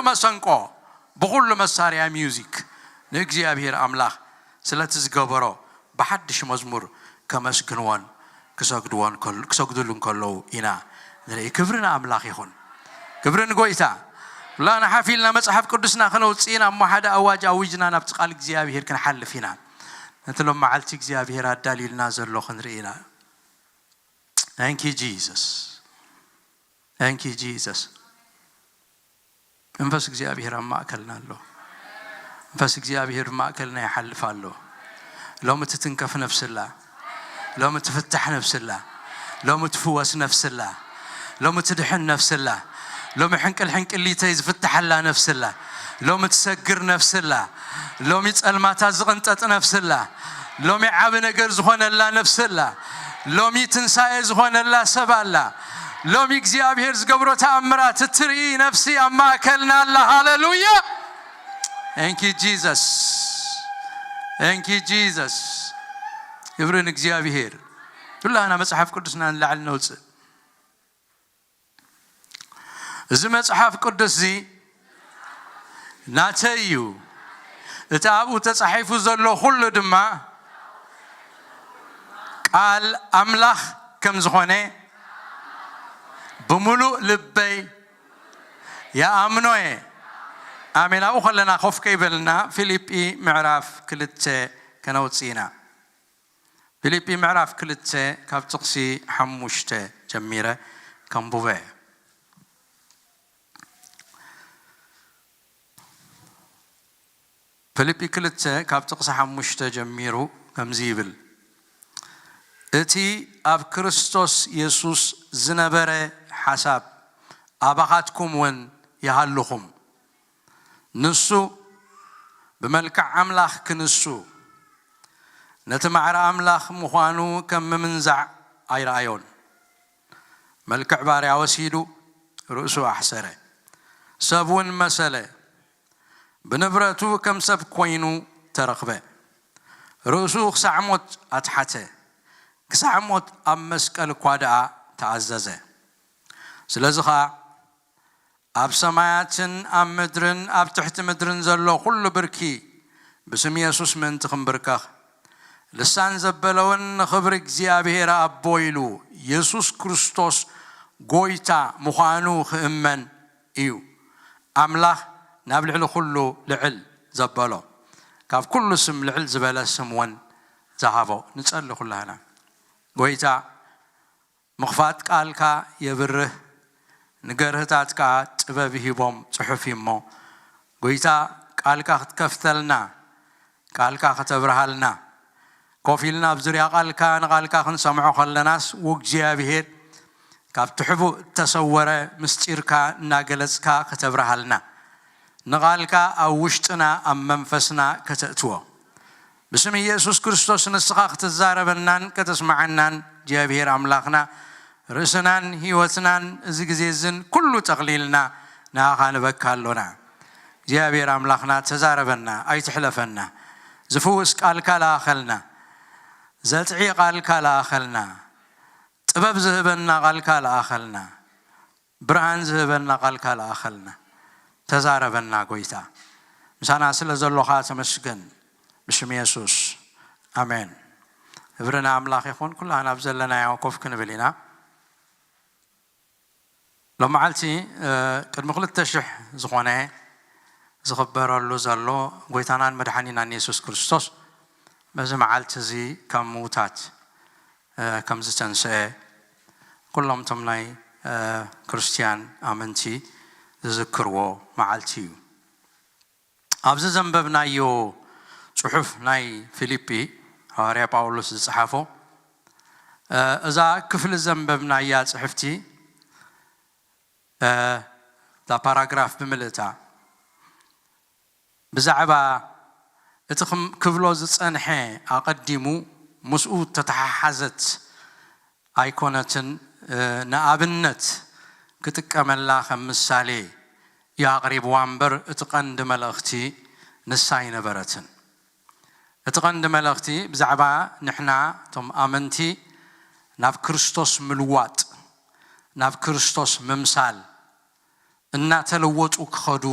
መሰንቆ፣ ብኹሉ መሳርያ ሚውዚክ ንእግዚኣብሔር ኣምላኽ ስለቲ ዝገበሮ ብሓድሽ መዝሙር ከመስግንዎን ክሰግድዎን ከል- ክሰግድሉ እንከለዉ ኢና ንርኢ። ክብሪ ንኣምላኽ ይኹን። ክብሪ ንጎይታ። ኩላና ሓፊልና መጽሓፍ ቅዱስና ከነውጽእ ኢና እሞ ሓደ ኣዋጅ ኣዊጅና ናብቲ ቃል እግዚኣብሔር ክንሓልፍ ኢና። ነቲ ሎም መዓልቲ እግዚኣብሔር ኣዳልዩልና ዘሎ ክንርኢ ኢና። Thank you Jesus. Thank you Jesus. መንፈስ እግዚኣብሔር ኣብ ማእከልና ኣሎ። መንፈስ እግዚኣብሔር ብማእከልና ይሓልፍ ኣሎ። ሎሚ ትትንከፍ ነፍስላ፣ ሎሚ ትፍታሕ ነፍስላ፣ ሎሚ ትፍወስ ነፍስላ፣ ሎሚ ትድሕን ነፍስላ፣ ሎሚ ሕንቅል ሕንቅሊተይ ዝፍትሓላ ነፍስላ፣ ሎሚ ትሰግር ነፍስላ፣ ሎሚ ጸልማታ ዝቕንጠጥ ነፍስላ፣ ሎሚ ዓቢ ነገር ዝኾነላ ነፍስላ፣ ሎሚ ትንሳኤ ዝኾነላ ሰብ ኣላ። ሎሚ እግዚኣብሔር ዝገብሮ ተኣምራት እትርኢ ነፍሲ ኣብ ማእከልና ኣላ። ሃሌሉያ! Thank you Jesus. Thank you Jesus. ክብሪ ንእግዚኣብሔር። ኩላና መጽሓፍ ቅዱስና ንላዕሊ ነውጽእ። እዚ መጽሓፍ ቅዱስ እዚ ናተይ እዩ፣ እቲ ኣብኡ ተጻሒፉ ዘሎ ኩሉ ድማ ቃል ኣምላኽ ከም ዝኾነ ብምሉእ ልበይ ይኣምኖ እየ። ኣሜን። ኣብኡ ከለና ኮፍ ከይበልና ፊልጲ ምዕራፍ ክልተ ከነውጽእ ኢና። ፊልጲ ምዕራፍ ክልተ ካብ ጥቕሲ ሓሙሽተ ጀሚረ ከንብቦ እየ። ፊልጲ ክልተ ካብ ጥቕሲ ሓሙሽተ ጀሚሩ ከምዚ ይብል፣ እቲ ኣብ ክርስቶስ የሱስ ዝነበረ ሓሳብ ኣባኻትኩም እውን ይሃልኹም። ንሱ ብመልክዕ ኣምላኽ ክንሱ፣ ነቲ ማዕረ ኣምላኽ ምዃኑ ከም ምምንዛዕ ኣይረኣዮን። መልክዕ ባርያ ወሲዱ ርእሱ ኣሕሰረ። ሰብ እውን መሰለ። ብንብረቱ ከም ሰብ ኮይኑ ተረኽበ። ርእሱ ክሳዕ ሞት ኣትሓተ። ክሳዕ ሞት ኣብ መስቀል እኳ ደኣ ተኣዘዘ። ስለዚ ኸኣ ኣብ ሰማያትን ኣብ ምድርን ኣብ ትሕቲ ምድርን ዘሎ ኩሉ ብርኪ ብስም የሱስ ምእንቲ ክንብርከኽ፣ ልሳን ዘበለውን ንኽብሪ እግዚኣብሔር ኣቦ ኢሉ የሱስ ክርስቶስ ጎይታ ምዃኑ ክእመን እዩ። ኣምላኽ ናብ ልዕሊ ኩሉ ልዕል ዘበሎ፣ ካብ ኩሉ ስም ልዕል ዝበለ ስም እውን ዝሃቦ። ንጸሊ ኩላህና። ጎይታ ምኽፋት ቃልካ የብርህ፣ ንገርህታት ከኣ ጥበብ ይሂቦም ጽሑፍ እዩ እሞ፣ ጎይታ ቃልካ ክትከፍተልና፣ ቃልካ ከተብርሃልና፣ ኮፍ ኢልና ኣብ ዙርያ ቃልካ ንቃልካ ክንሰምዖ ከለናስ፣ ወእግዚኣብሔር ካብቲ ሕቡእ እተሰወረ ምስጢርካ እናገለጽካ ከተብርሃልና፣ ንቃልካ ኣብ ውሽጥና ኣብ መንፈስና ከተእትዎ። ብስም ኢየሱስ ክርስቶስ ንስኻ ክትዛረበናን ከተስምዓናን እግዚኣብሔር ኣምላኽና ርእስናን ህይወትናን እዚ ግዜ እዝን ኩሉ ጠቕሊልና ንኣኻ ንበካ ኣሎና። እግዚኣብሔር ኣምላኽና ተዛረበና፣ ኣይትሕለፈና። ዝፍውስ ቃልካ ለኣኸልና፣ ዘጥዒ ቃልካ ለኣኸልና፣ ጥበብ ዝህበና ቃልካ ለኣኸልና፣ ብርሃን ዝህበና ቃልካ ለኣኸልና። ተዛረበና ጎይታ። ምሳና ስለ ዘሎኻ ተመስገን። ብሽም የሱስ ኣሜን። ክብሪ ንኣምላኽ ይኹን። ኩላህና ኣብ ዘለናዮ ኮፍ ክንብል ኢና። ሎም መዓልቲ ቅድሚ ክልተ ሽሕ ዝኾነ ዝኽበረሉ ዘሎ ጎይታናን መድሓኒናን የሱስ ክርስቶስ በዚ መዓልቲ እዚ ካብ ምዉታት ከም ዝተንስአ ኩሎም እቶም ናይ ክርስትያን ኣመንቲ ዝዝክርዎ መዓልቲ እዩ። ኣብዚ ዘንበብናዮ ጽሑፍ ናይ ፊልጲ፣ ሃዋርያ ጳውሎስ ዝጸሓፎ፣ እዛ ክፍሊ ዘንበብናያ ጽሕፍቲ፣ እታ ፓራግራፍ ብምልእታ፣ ብዛዕባ እቲ ክም-፣ ክብሎ ዝጸንሐ ኣቐዲሙ ምስኡ እተተሓሓዘት ኣይኮነትን፣ ንኣብነት ክጥቀመላ ከም ምሳሌ እዩ ኣቕሪብዋ እምበር፣ እቲ ቀንዲ መልእኽቲ ንሳ ኣይነበረትን። እቲ ቀንዲ መልእኽቲ ብዛዕባ ንሕና እቶም ኣመንቲ ናብ ክርስቶስ ምልዋጥ፣ ናብ ክርስቶስ ምምሳል፣ እናተለወጡ ክኸዱ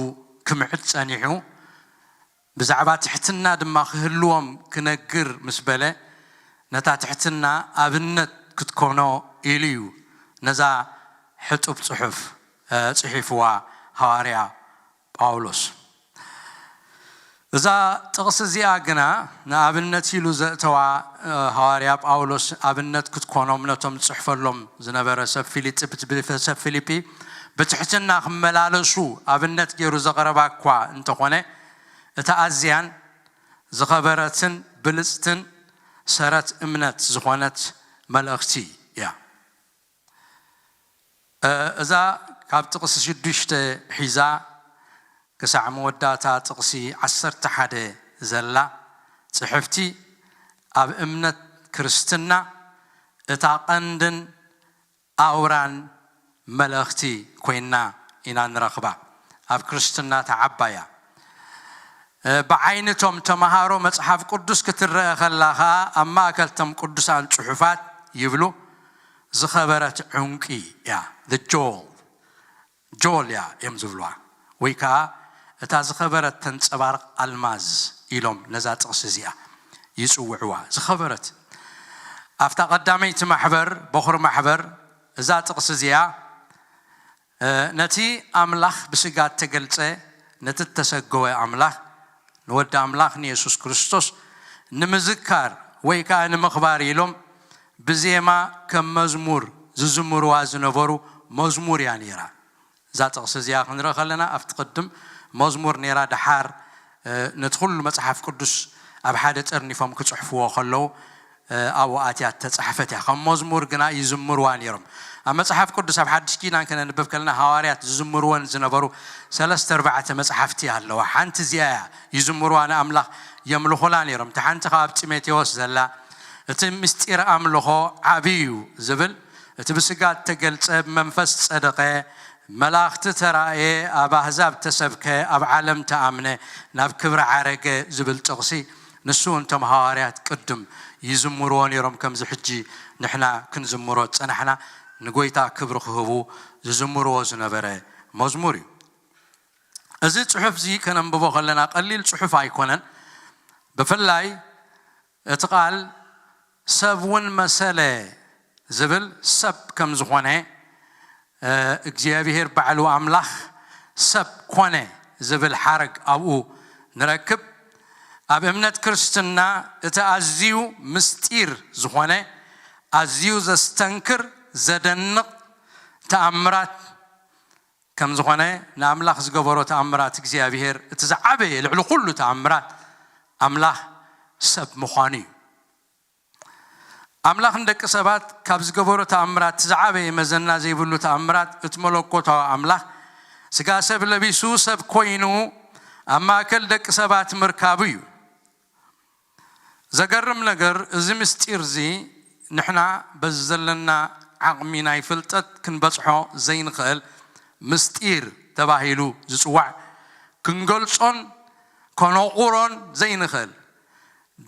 ክምዕድ ጸኒሑ፣ ብዛዕባ ትሕትና ድማ ክህልዎም ክነግር ምስ በለ፣ ነታ ትሕትና ኣብነት ክትኮኖ ኢሉ እዩ ነዛ ሕጡብ ጽሑፍ፣ እ፣ ጽሒፍዋ ሃዋርያ ጳውሎስ። እዛ ጥቕሲ እዚኣ ግና ንኣብነት ኢሉ ዘእተዋ፣ እ፣ ሃዋርያ ጳውሎስ ኣብነት ክትኮኖም ነቶም ዝጽሕፈሎም ዝነበረ ሰብ ፊሊጢ-፣ ሰብ ፊልጲ ብትሕትና ክመላለሱ ኣብነት ገይሩ ዘቕረባ እኳ እንተኾነ፣ እታ ኣዝያን ዝኸበረትን ብልጽትን ሰረት እምነት ዝኾነት መልእኽቲ እያ። እ፣ እዛ ካብ ጥቕሲ ሽዱሽተ ሒዛ ክሳዕ መወዳእታ ጥቕሲ ዓሰርተ ሓደ ዘላ ጽሕፍቲ፣ ኣብ እምነት ክርስትና እታ ቀንድን ኣውራን መልእኽቲ ኮይና ኢና ንረኽባ። ኣብ ክርስትና እታ ዓባያ፣ እ፣ ብዓይኒ እቶም ተመሃሮ መጽሓፍ ቅዱስ ክትረአ ከላ ኸኣ፣ ኣብ ማእከል እቶም ቅዱሳን ጽሑፋት ይብሉ፣ ዝኸበረት ዕንቂ እያ፣ the jewel፣ ጆል እያ እዮም ዝብልዋ፣ ወይ ከኣ እታ ዝኸበረት ተንጸባርቕ ኣልማዝ ኢሎም ነዛ ጥቕሲ እዚኣ ይጽውዕዋ። ዝኸበረት፣ ኣብታ ቀዳመይቲ ማሕበር፣ በኹሪ ማሕበር፣ እዛ ጥቕሲ እዚኣ፣ እ፣ ነቲ ኣምላኽ ብስጋ እተገልጸ፣ ነቲ እተሰገወ ኣምላኽ፣ ንወዲ ኣምላኽ ንየሱስ ክርስቶስ ንምዝካር ወይ ከኣ ንምኽባር ኢሎም ብዜማ ከም መዝሙር ዝዝምርዋ ዝነበሩ መዝሙር እያ ነይራ። እዛ ጥቕሲ እዚኣ ክንርኢ ከለና፣ ኣብቲ ቅድም መዝሙር ነይራ፣ ደሓር፣ እ፣ ነቲ ኩሉ መጽሓፍ ቅዱስ ኣብ ሓደ ጠርኒፎም ክጽሕፍዎ ከለዉ፣ እ፣ ኣብኡ ኣትያ እተጻሕፈት እያ። ከም መዝሙር ግና ይዝምርዋ ነይሮም። ኣብ መጽሓፍ ቅዱስ ኣብ ሓድሽ ኪዳን ከነንብብ ከለና፣ ሃዋርያት ዝዝምርወን ዝነበሩ ሰለስተ ኣርባዕተ መጽሓፍቲ ኣለዋ። ሓንቲ እዚኣ እያ፣ ይዝምርዋ ንኣምላኽ የምልኹላ ነይሮም። እታ ሓንቲ ካብ ጢሞቴዎስ ዘላ፣ እቲ ምስጢር ኣምልኾ ዓቢ እዩ ዝብል፣ እቲ ብስጋ እተገልጸ፣ ብመንፈስ ጸደቐ፣ መላእኽቲ ተራእየ፣ ኣብ ኣህዛብ ተሰብከ፣ ኣብ ዓለም ተኣምነ፣ ናብ ክብሪ ዓረገ ዝብል ጥቕሲ፣ ንሱ እንቶም ሃዋርያት ቅድም ይዝምርዎ ነይሮም፣ ከምዚ ሕጂ ንሕና ክንዝምሮ ዝጸናሕና፣ ንጎይታ ክብሪ ክህቡ ዝዝምርዎ ዝነበረ መዝሙር እዩ። እዚ ጽሑፍ እዚ ከነንብቦ ከለና ቀሊል ጽሑፍ ኣይኮነን። ብፍላይ እቲ ቃል ሰብ እውን መሰለ ዝብል፣ ሰብ ከም ዝኾነ፣ እ፣ እግዚኣብሔር ባዕሉ ኣምላኽ ሰብ ኮነ ዝብል ሓረግ ኣብኡ ንረክብ። ኣብ እምነት ክርስትና እቲ ኣዝዩ ምስጢር ዝኾነ፣ ኣዝዩ ዘስተንክር፣ ዘደንቕ ተኣምራት ከም ዝኾነ፣ ንኣምላኽ ዝገበሮ ተኣምራት እግዚኣብሔር እቲ ዝዓበየ፣ ልዕሊ ኩሉ ተኣምራት ኣምላኽ ሰብ ምዃኑ እዩ። ኣምላኽ ንደቂ ሰባት ካብ ዝገበሮ ተኣምራት፣ እቲ ዝዓበየ መዘና ዘይብሉ ተኣምራት፣ እቲ መለኮታዊ ኣምላኽ ስጋ ሰብ ለቢሱ ሰብ ኮይኑ ኣብ ማእከል ደቂ ሰባት ምርካቡ እዩ። ዘገርም ነገር፣ እዚ ምስጢር እዚ ንሕና በዚ ዘለና ዓቕሚ ናይ ፍልጠት ክንበጽሖ ዘይንኽእል ምስጢር ተባሂሉ ዝጽዋዕ፣ ክንገልጾን ከነቑሮን ዘይንኽእል፣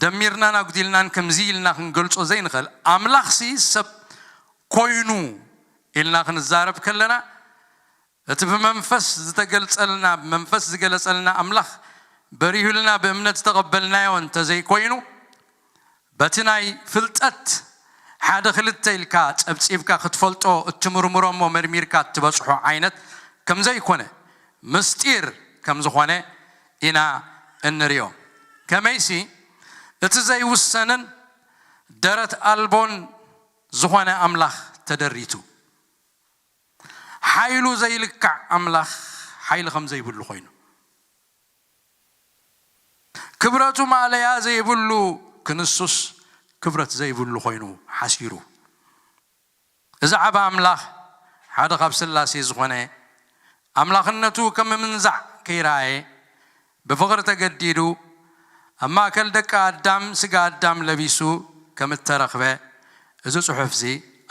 ደሚርናን ኣጉዲልናን ከምዚ ኢልና ክንገልጾ ዘይንኽእል ኣምላኽሲ ሰብ ኮይኑ ኢልና ክንዛረብ ከለና፣ እቲ ብመንፈስ ዝተገልጸልና፣ ብመንፈስ ዝገለጸልና ኣምላኽ በሪሁልና ብእምነት ዝተቐበልናዮ እንተዘይኮይኑ፣ በቲ ናይ ፍልጠት ሓደ ክልተ ኢልካ ጸብጺብካ ክትፈልጦ፣ እትምርምሮ እሞ መርሚርካ እትበጽሖ ዓይነት ከም ዘይኮነ፣ ምስጢር ከም ዝኾነ ኢና እንርእዮ። ከመይሲ እቲ ዘይውሰንን ደረት ኣልቦን ዝኾነ ኣምላኽ ተደሪቱ። ሓይሉ ዘይልካዕ ኣምላኽ ሓይሊ ከም ዘይብሉ ኮይኑ፣ ክብረቱ ማእለያ ዘይብሉ ክንሱስ ክብረት ዘይብሉ ኮይኑ ሓሲሩ። እዚ ዓቢ ኣምላኽ፣ ሓደ ካብ ስላሴ ዝኾነ፣ ኣምላኽነቱ ከም ምምንዛዕ ከይረኣየ፣ ብፍቕሪ ተገዲዱ፣ ኣብ ማእከል ደቂ ኣዳም ስጋ ኣዳም ለቢሱ ከም እተረኽበ፣ እዚ ጽሑፍ እዚ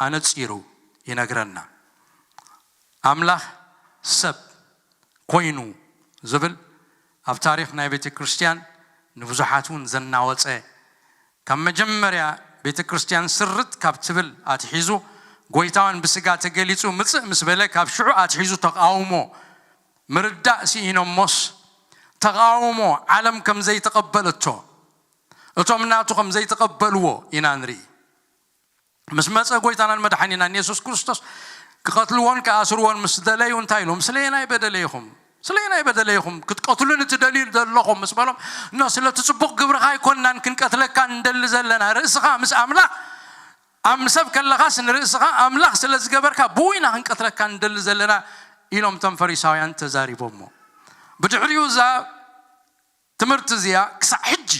ኣነጺሩ ይነግረና። ኣምላኽ ሰብ ኮይኑ ዝብል፣ ኣብ ታሪኽ ናይ ቤተ ክርስቲያን ንብዙሓት እውን ዘናወጸ፣ ካብ መጀመርያ ቤተ ክርስቲያን ስርጥ ካብ ትብል ኣትሒዙ፣ ጎይታውን ብስጋ ተገሊጹ ምጽእ ምስ በለ፣ ካብ ሽዑ ኣትሒዙ ተቃውሞ ምርዳእ ስኢኖሞስ፣ ተቓውሞ ዓለም ከም ዘይተቐበለቶ፣ እቶም ናቱ ከም ዘይተቐበልዎ ኢና ንርኢ። ምስ መጸ ጎይታናን መድሓኒናን የሱስ ክርስቶስ ክቐትልዎን ክኣስርዎን ምስ ደለዩ እንታይ ኢሎም? "ስለየናይ በደለ ኢኹም? ስለየናይ በደለ ኢኹም ክትቀትሉን እትደልዩ ዘለኹም?" ምስ በሎም፣ "እኖ ስለቲ ጽቡቕ ግብርኻ ኣይኮንናን ክንቀትለካ እንደሊ ዘለና፣ ርእስኻ ምስ ኣምላኽ ኣብ ሰብ ከለኻስ ንርእስኻ ኣምላኽ ስለ ዝገበርካ ብኡ ኢና ክንቀትለካ እንደሊ ዘለና" ኢሎም እቶም ፈሪሳውያን ተዛሪቦሞ። ብድሕሪኡ እዛ ትምህርቲ እዚኣ ክሳዕ ሕጂ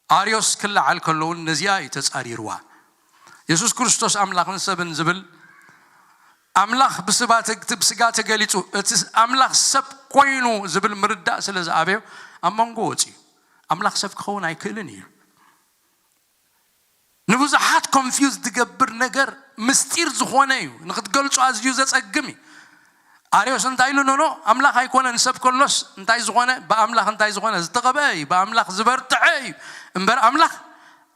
ኣርዮስ ክለዓል ከሎ እውን ነዚኣ እዩ ተጻሪርዋ። የሱስ ክርስቶስ ኣምላኽን ሰብን ዝብል፣ ኣምላኽ ብስባ ተግ-፣ ብስጋ ተገሊጹ፣ እቲ ኣምላኽ ሰብ ኮይኑ ዝብል ምርዳእ ስለ ዝኣበዮ ኣብ መንጎ ወጺኡ። ኣምላኽ ሰብ ክኸውን ኣይክእልን እዩ። ንብዙሓት ኮንፊውዝ ዝገብር ነገር ምስጢር ዝኾነ እዩ። ንኽትገልጾ ኣዝዩ ዘጸግም እዩ። ኣርዮስ እንታይ ኢሉ? ኖኖ፣ ኣምላኽ ኣይኮነን። ሰብ ከሎስ እንታይ ዝኾነ፣ ብኣምላኽ እንታይ ዝኾነ ዝተቐብአ እዩ፣ ብኣምላኽ ዝበርትዐ እዩ እምበር ኣምላኽ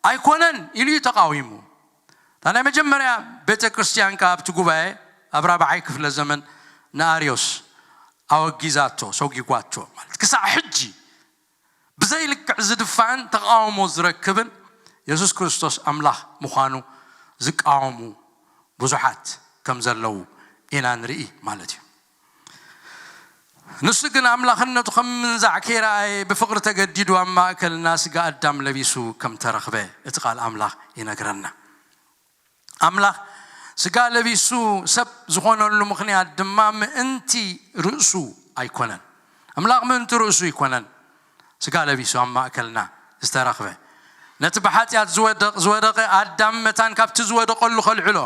ኣይኮነን ኢሉ እዩ ተቓዊሙ። እታ ናይ መጀመርያ ቤተ ክርስቲያን ከኣ ኣብቲ ጉባኤ ኣብ ራብዓይ ክፍለ ዘመን ንኣርዮስ ኣወጊዛቶ፣ ሰጒጓቶ። ማለት ክሳዕ ሕጂ ብዘይ ልክዕ ዝድፋእን ተቓውሞ ዝረክብን የሱስ ክርስቶስ ኣምላኽ ምዃኑ ዝቃወሙ ብዙሓት ከም ዘለዉ ኢና ንርኢ ማለት እዩ። ንሱ ግን ኣምላኽነቱ ከም ምንዛዕ ከይረኣየ ብፍቕሪ ተገዲዱ ኣብ ማእከልና ስጋ ኣዳም ለቢሱ ከም ተረኽበ እቲ ቃል ኣምላኽ ይነግረና። ኣምላኽ ስጋ ለቢሱ ሰብ ዝኾነሉ ምኽንያት ድማ ምእንቲ ርእሱ ኣይኮነን። ኣምላኽ ምእንቲ ርእሱ ኣይኮነን ስጋ ለቢሱ ኣብ ማእከልና ዝተረኽበ። ነቲ ብሓጢኣት ዝወደቕ-፣ ዝወደቐ ኣዳም መታን ካብቲ ዝወደቐሉ ከልዕሎ፣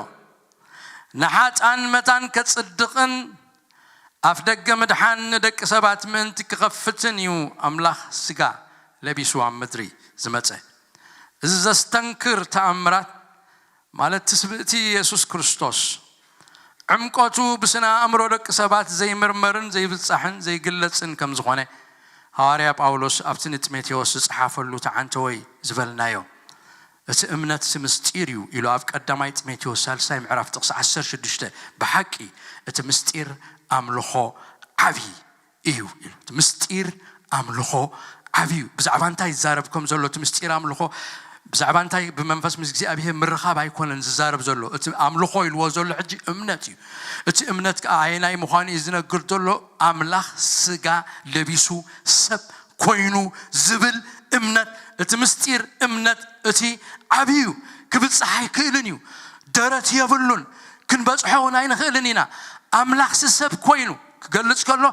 ንሓጥኣን መታን ከጽድቕን ኣፍ ደገ ምድሓን ንደቂ ሰባት ምእንቲ ክኸፍትን እዩ ኣምላኽ ስጋ ለቢሱ ኣብ ምድሪ ዝመጸ። እዚ ዘስተንክር ተኣምራት፣ ማለት ትስብእቲ የሱስ ክርስቶስ፣ ዕምቆቱ ብስነ ኣእምሮ ደቂ ሰባት ዘይምርመርን ዘይብጻሕን ዘይግለጽን ከም ዝኾነ፣ ሃዋርያ ጳውሎስ ኣብቲ ንጢሞቴዎስ ዝጸሓፈሉ ተዓንተወይ ዝበልናዮ፣ እቲ እምነት ምስጢር እዩ ኢሉ ኣብ ቀዳማይ ጢሞቴዎስ ሳልሳይ ምዕራፍ ጥቕሲ ዓሰርተ ሽዱሽተ። ብሓቂ እቲ ምስጢር ኣምልኾ ዓብዪ እዩ ኢሉ። እቲ ምስጢር ኣምልኾ ዓብዪ እዩ። ብዛዕባ እንታይ ይዛረብ ከም ዘሎ፣ እቲ ምስጢር ኣምልኾ ብዛዕባ እንታይ፣ ብመንፈስ ምስ እግዚኣብሔር ምርኻብ ኣይኮነን ዝዛረብ ዘሎ። እቲ ኣምልኾ ኢልዎ ዘሎ ሕጂ እምነት እዩ። እቲ እምነት ከኣ ኣየናይ ምዃኑ እዩ ዝነግር ዘሎ። ኣምላኽ ስጋ ለቢሱ ሰብ ኮይኑ ዝብል እምነት፣ እቲ ምስጢር እምነት እቲ ዓብዪ እዩ። ክብጽሕ ኣይክእልን እዩ። ደረት የብሉን። ክንበጽሖ እውን ኣይንኽእልን ኢና። ኣምላኽሲ ሰብ ኮይኑ ክገልጽ ከሎ፣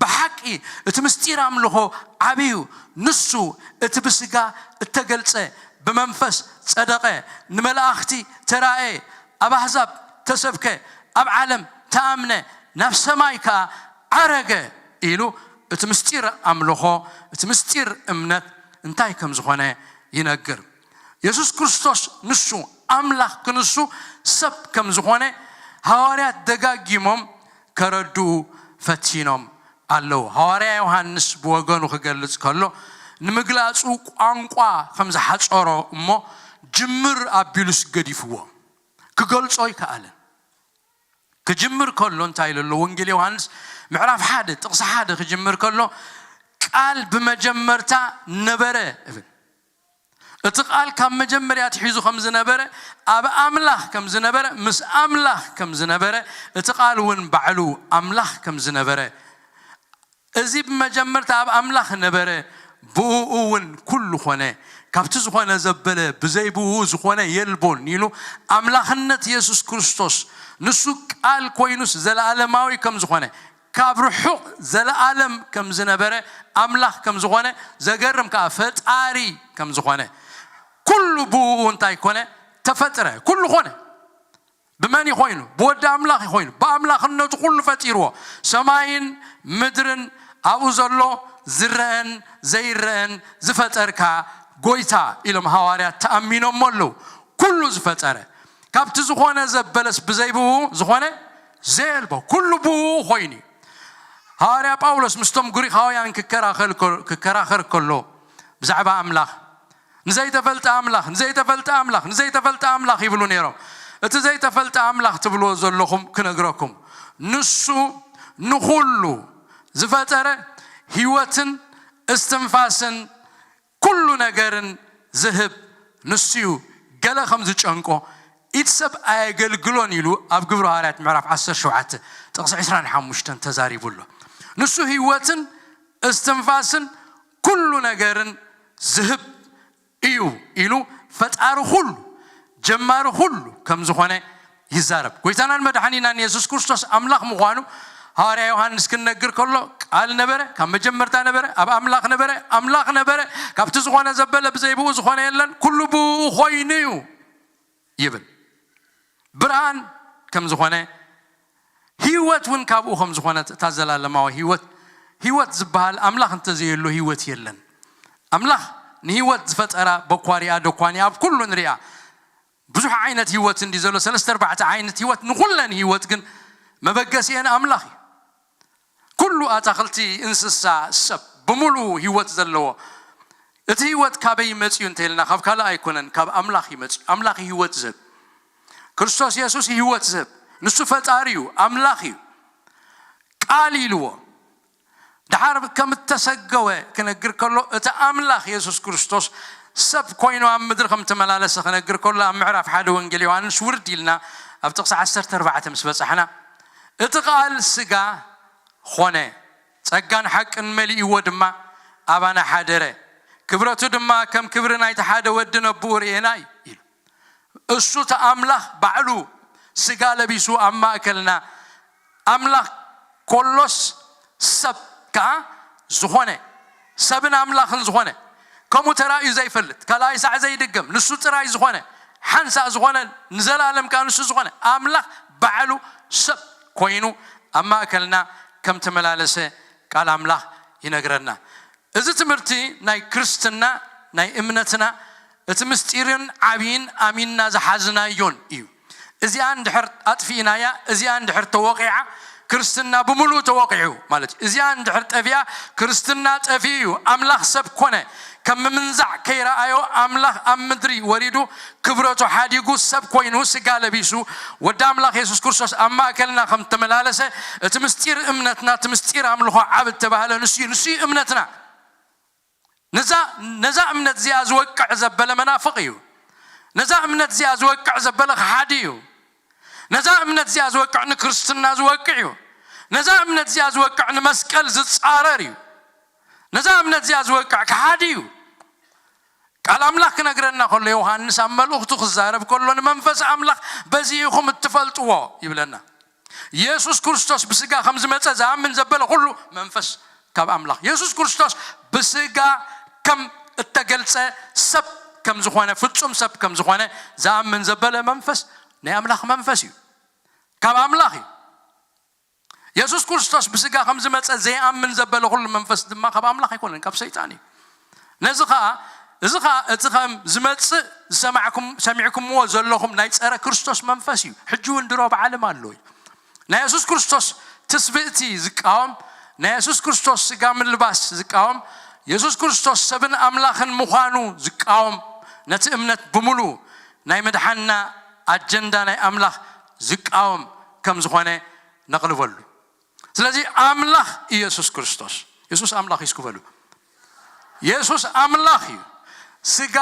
ብሓቂ እቲ ምስጢር ኣምልኾ ዓብዪ እዩ። ንሱ እቲ ብስጋ እተገልጸ፣ ብመንፈስ ጸደቐ፣ ንመላእኽቲ ተራእየ፣ ኣብ ኣህዛብ ተሰብከ፣ ኣብ ዓለም ተኣምነ፣ ናብ ሰማይ ከኣ ዓረገ ኢሉ እቲ ምስጢር ኣምልኾ፣ እቲ ምስጢር እምነት እንታይ ከም ዝኾነ ይነግር። የሱስ ክርስቶስ ንሱ ኣምላኽ ክንሱ ሰብ ከም ዝኾነ ሃዋርያት ደጋጊሞም ከረድኡ ፈቲኖም ኣለዉ። ሃዋርያ ዮሃንስ ብወገኑ ክገልጽ ከሎ፣ ንምግላጹ ቋንቋ ከም ዝሓጸሮ እሞ፣ ጅምር ኣቢሉስ ገዲፍዎ። ክገልጾ ኣይከኣለን። ክጅምር ከሎ እንታይ ኢሉ ኣሎ? ወንጌል ዮሃንስ ምዕራፍ ሓደ ጥቕሲ ሓደ ክጅምር ከሎ፣ "ቃል ብመጀመርታ ነበረ" እብል። እቲ ቃል ካብ መጀመርያ ኣትሒዙ ከም ዝነበረ፣ ኣብ ኣምላኽ ከም ዝነበረ፣ ምስ ኣምላኽ ከም ዝነበረ፣ እቲ ቃል እውን ባዕሉ ኣምላኽ ከም ዝነበረ፣ እዚ ብመጀመርታ ኣብ ኣምላኽ ነበረ፣ ብእኡ እውን ኩሉ ኾነ፣ ካብቲ ዝኾነ ዘበለ፣ ብዘይ ብእኡ ዝኾነ የልቦን ኢሉ ኣምላኽነት የሱስ ክርስቶስ፣ ንሱ ቃል ኮይኑስ ዘለኣለማዊ ከም ዝኾነ፣ ካብ ርሑቕ ዘለኣለም ከም ዝነበረ ኣምላኽ ከም ዝኾነ፣ ዘገርም ከኣ ፈጣሪ ከም ዝኾነ፣ ኩሉ ብእኡ እንታይ ኮነ? ተፈጥረ። ኩሉ ኮነ። ብመን እዩ ኮይኑ? ብወዲ ኣምላኽ እዩ ኮይኑ። ብኣምላኽነቱ ኩሉ ፈጢርዎ። ሰማይን ምድርን ኣብኡ ዘሎ ዝረአን ዘይረአን ዝፈጠርካ ጎይታ ኢሎም ሃዋርያት ተኣሚኖሞ ኣለዉ። ኩሉ ዝፈጠረ። ካብቲ ዝኾነ ዘበለስ ብዘይ ብኡ ዝኾነ ዘየልቦ። ኩሉ ብኡ ኮይኑ እዩ። ሃዋርያ ጳውሎስ ምስቶም ግሪኻውያን ክከራኸል ከ-፣ ክከራኸር ከሎ ብዛዕባ ኣምላኽ፣ "ንዘይተፈልጠ ኣምላኽ፣ ንዘይተፈልጠ ኣምላኽ፣ ንዘይተፈልጠ ኣምላኽ" ይብሉ ነይሮም። እቲ ዘይተፈልጠ ኣምላኽ ትብልዎ ዘለኹም ክነግረኩም፣ ንሱ ንኹሉ ዝፈጠረ፣ ህይወትን እስትንፋስን ኩሉ ነገርን ዝህብ ንሱ እዩ። ገለ ከም ዝጨንቆ ኢድ ሰብ ኣየገልግሎን ኢሉ ኣብ ግብረ ሃዋርያት ምዕራፍ ዓሰርተ ሸውዓተ ጥቕሲ ዕስራን ሓሙሽተን ተዛሪቡ ኣሎ። ንሱ ህይወትን እስትንፋስን ኩሉ ነገርን ዝህብ እዩ ኢሉ ፈጣሪ ኩሉ ጀማሪ ኩሉ ከም ዝኾነ ይዛረብ። ጎይታናን መድሓኒናን የሱስ ክርስቶስ ኣምላኽ ምዃኑ ሃዋርያ ዮሃንስ ክነግር ከሎ ቃል ነበረ፣ ካብ መጀመርታ ነበረ፣ ኣብ ኣምላኽ ነበረ፣ ኣምላኽ ነበረ፣ ካብቲ ዝኾነ ዘበለ ብዘይ ብኡ ዝኾነ የለን፣ ኩሉ ብኡ ኮይኑ እዩ ይብል። ብርሃን ከም ዝኾነ ህይወት እውን ካብኡ ከም ዝኾነት እታ ዘላለማዊ ህይወት ህይወት ዝበሃል ኣምላኽ እንተዘየሎ ህይወት የለን። ኣምላኽ ንህይወት ዝፈጠራ በኳሪኣ ደኳኒ ኣብ ኩሉ ንሪኣ ብዙሕ ዓይነት ህይወት እንዲ ዘሎ ሰለስተ ኣርባዕተ ዓይነት ህይወት ንኹለን ህይወት ግን መበገሲአን ኣምላኽ እዩ። ኩሉ ኣታኽልቲ እንስሳ ሰብ ብምሉኡ ህይወት ዘለዎ እቲ ህይወት ካበይ ይመፅዩ እንተይልና ካብ ካልእ ኣይኮነን ካብ ኣምላኽ ይመፅዩ። ኣምላኽ ህይወት ዝህብ ክርስቶስ የሱስ ህይወት ዝህብ ንሱ ፈጣሪ እዩ ኣምላኽ እዩ። ቃል ኢልዎ ድሓር ከም እተሰገወ ክነግር ከሎ እቲ ኣምላኽ የሱስ ክርስቶስ ሰብ ኮይኑ ኣብ ምድሪ ከም ተመላለሰ ክነግር ከሎ ኣብ ምዕራፍ ሓደ ወንጌል ዮሃንስ ውርድ ኢልና ኣብ ጥቕሲ ዓሰርተ ኣርባዕተ ምስ በጻሕና እቲ ቃል ስጋ ኾነ ጸጋን ሓቅን መሊእዎ ድማ ኣባና ሓደረ ክብረቱ ድማ ከም ክብሪ ናይቲ ሓደ ወዲ ነብኡ ርእየና እዩ ኢሉ። እሱ እቲ ኣምላኽ ባዕሉ ስጋ ለቢሱ ኣብ ማእከልና ኣምላኽ ኮሎስ ሰብ ከኣ ዝኾነ ሰብን ኣምላኽን ዝኾነ ከምኡ ተራእዩ ዘይፈልጥ ካልኣይ ሳዕ ዘይድገም ንሱ ጥራይ ዝኾነ ሓንሳእ ዝኾነ ንዘላለም ከኣ ንሱ ዝኾነ ኣምላኽ ባዕሉ ሰብ ኮይኑ ኣብ ማእከልና ከም ተመላለሰ ቃል ኣምላኽ ይነግረና። እዚ ትምህርቲ ናይ ክርስትና ናይ እምነትና እቲ ምስጢርን ዓብይን ኣሚንና ዝሓዝናዮን እዩ። እዚኣ እንድሕር ኣጥፊእናያ፣ እዚኣ እንድሕር ተወቒዓ ክርስትና ብምሉእ ተወቒዑ ማለት እዩ። እዚኣ እንድሕር ጠፊኣ ክርስትና ጠፊኡ እዩ። ኣምላኽ ሰብ ኮነ። ከም ምምንዛዕ ከይረኣዮ ኣምላኽ ኣብ ምድሪ ወሪዱ ክብረቱ ሓዲጉ ሰብ ኮይኑ ስጋ ለቢሱ ወዲ ኣምላኽ የሱስ ክርስቶስ ኣብ ማእከልና ከም ተመላለሰ እቲ ምስጢር እምነትና እቲ ምስጢር ኣምልኾ ዓብ እተባህለ ንሱ እዩ። ንሱ እዩ እምነትና። ነዛ እምነት እዚኣ ዝወቅዕ ዘበለ መናፍቕ እዩ። ነዛ እምነት እዚኣ ዝወቅዕ ዘበለ ክሓዲ እዩ። ነዛ እምነት እዚኣ ዝወቅዕ ንክርስትና ዝወቅዕ እዩ። ነዛ እምነት እዚኣ ዝወቅዕ ንመስቀል ዝጻረር እዩ። ነዛ እምነት እዚኣ ዝወቅዕ ክሓዲ እዩ። ቃል ኣምላኽ ክነግረና ከሎ ዮሃንስ ኣብ መልእኽቱ ክዛረብ ከሎ ንመንፈስ ኣምላኽ በዚ ኢኹም እትፈልጥዎ ይብለና። የሱስ ክርስቶስ ብስጋ ከም ዝመጸ ዝኣምን ዘበለ ኩሉ መንፈስ ካብ ኣምላኽ የሱስ ክርስቶስ ብስጋ ከም እተገልጸ ሰብ ከም ዝኾነ ፍጹም ሰብ ከም ዝኾነ ዝኣምን ዘበለ መንፈስ ናይ ኣምላኽ መንፈስ እዩ። ካብ ኣምላኽ እዩ። የሱስ ክርስቶስ ብስጋ ከም ዝመጸ ዘይኣምን ዘበለ ኩሉ መንፈስ ድማ ካብ ኣምላኽ ኣይኮነን ካብ ሰይጣን እዩ። ነዚ ኸኣ እዚ ኸኣ እቲ ከም ዝመጽእ ዝሰማዕኩም ሰሚዕኩምዎ ዘለኹም ናይ ጸረ ክርስቶስ መንፈስ እዩ። ሕጂ እውን ድሮ ኣብ ዓለም ኣሎ እዩ። ናይ የሱስ ክርስቶስ ትስብእቲ ዝቃወም ናይ የሱስ ክርስቶስ ስጋ ምልባስ ዝቃወም የሱስ ክርስቶስ ሰብን ኣምላኽን ምዃኑ ዝቃወም ነቲ እምነት ብምሉኡ ናይ ምድሓንና ኣጀንዳ ናይ ኣምላኽ ዝቃወም ከም ዝኾነ ነቕልበሉ። ስለዚ ኣምላኽ ኢየሱስ ክርስቶስ የሱስ ኣምላኽ እዩ እስኪ በሉ። የሱስ ኣምላኽ እዩ። ስጋ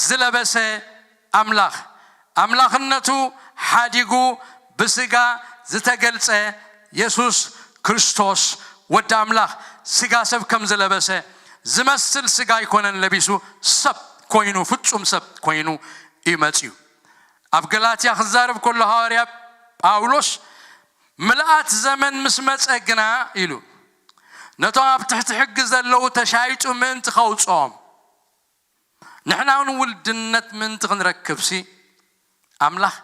ዝለበሰ ኣምላኽ ኣምላኽነቱ ሓዲጉ ብስጋ ዝተገልጸ የሱስ ክርስቶስ ወዲ ኣምላኽ ስጋ ሰብ ከም ዝለበሰ ዝመስል ስጋ ኣይኮነን ለቢሱ ሰብ ኮይኑ ፍጹም ሰብ ኮይኑ እዩ መጽዩ። ኣብ ገላትያ ክዛረብ ከሎ ሃዋርያ ጳውሎስ ምልኣት ዘመን ምስ መጸ ግና ኢሉ ነቶም ኣብ ትሕቲ ሕጊ ዘለዉ ተሻይጡ ምእንቲ ከውፅኦም ንሕና እውን ውልድነት ምእንቲ ክንረክብሲ ኣምላኽ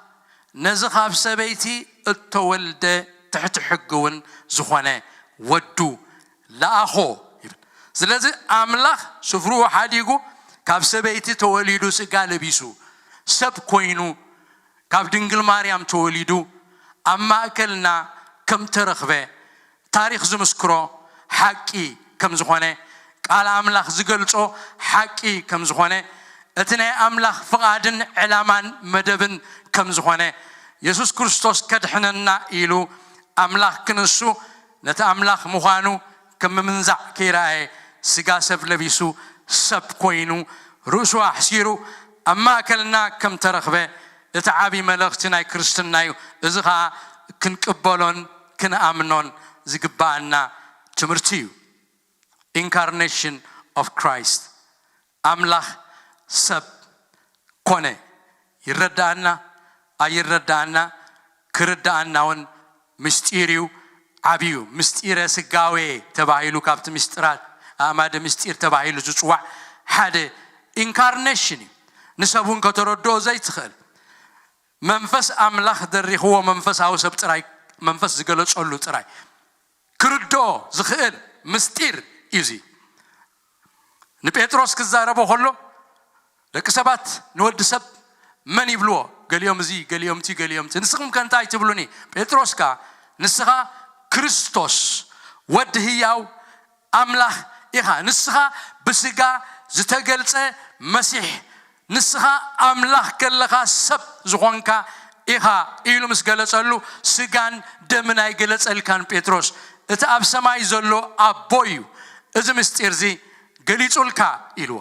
ነዚ ካብ ሰበይቲ እተወልደ ትሕቲ ሕጊ እውን ዝኾነ ወዱ ለኣኾ ይብል። ስለዚ ኣምላኽ ስፍርኡ ሓዲጉ ካብ ሰበይቲ ተወሊዱ ስጋ ለቢሱ ሰብ ኮይኑ ካብ ድንግል ማርያም ተወሊዱ ኣብ ማእከልና ከም ተረኽበ ታሪኽ ዝምስክሮ ሓቂ ከም ዝኾነ ቃል ኣምላኽ ዝገልጾ ሓቂ ከም ዝኾነ እቲ ናይ ኣምላኽ ፍቓድን ዕላማን መደብን ከም ዝኾነ የሱስ ክርስቶስ ከድሕነና ኢሉ ኣምላኽ ክንሱ ነቲ ኣምላኽ ምዃኑ ከም ምምንዛዕ ከይረኣየ፣ ስጋ ሰብ ለቢሱ፣ ሰብ ኮይኑ፣ ርእሱ ኣሕሲሩ ኣብ ማእከልና ከም ተረኽበ፣ እቲ ዓቢ መልእኽቲ ናይ ክርስትና እዩ። እዚ ኸኣ ክንቅበሎን ክንኣምኖን ዝግብኣና ትምህርቲ እዩ። Incarnation of Christ፣ ኣምላኽ ሰብ ኮነ። ይረዳኣና ኣይረዳኣና፣ ክርዳኣና እውን ምስጢር እዩ፣ ዓቢ እዩ። ምስጢረ ስጋዌ ተባሂሉ፣ ካብቲ ምስጢራት ኣእማደ ምስጢር ተባሂሉ ዝጽዋዕ ሓደ ኢንካርኔሽን እዩ። ንሰብ እውን ከተረድኦ ዘይትኽእል፣ መንፈስ ኣምላኽ ደሪኽዎ፣ መንፈሳዊ ሰብ ጥራይ፣ መንፈስ ዝገለጸሉ ጥራይ ክርድኦ ዝኽእል ምስጢር እዩ እዚ። ንጴጥሮስ ክዛረቦ ከሎ፣ ደቂ ሰባት ንወዲ ሰብ መን ይብልዎ? ገሊኦም እዚ፣ ገሊኦም እቲ፣ ገሊኦም እቲ። ንስኹም ከ እንታይ ትብሉኒ? ጴጥሮስ ከኣ፣ ንስኻ ክርስቶስ ወዲ ህያው ኣምላኽ ኢኻ። ንስኻ ብስጋ ዝተገልጸ መሲሕ፣ ንስኻ ኣምላኽ ከለኻ ሰብ ዝኾንካ ኢኻ ኢሉ ምስ ገለጸሉ፣ ስጋን ደምን ኣይገለጸልካን ጴጥሮስ፣ እቲ ኣብ ሰማይ ዘሎ ኣቦ እዩ እዚ ምስጢር እዚ ገሊጹልካ ኢልዎ።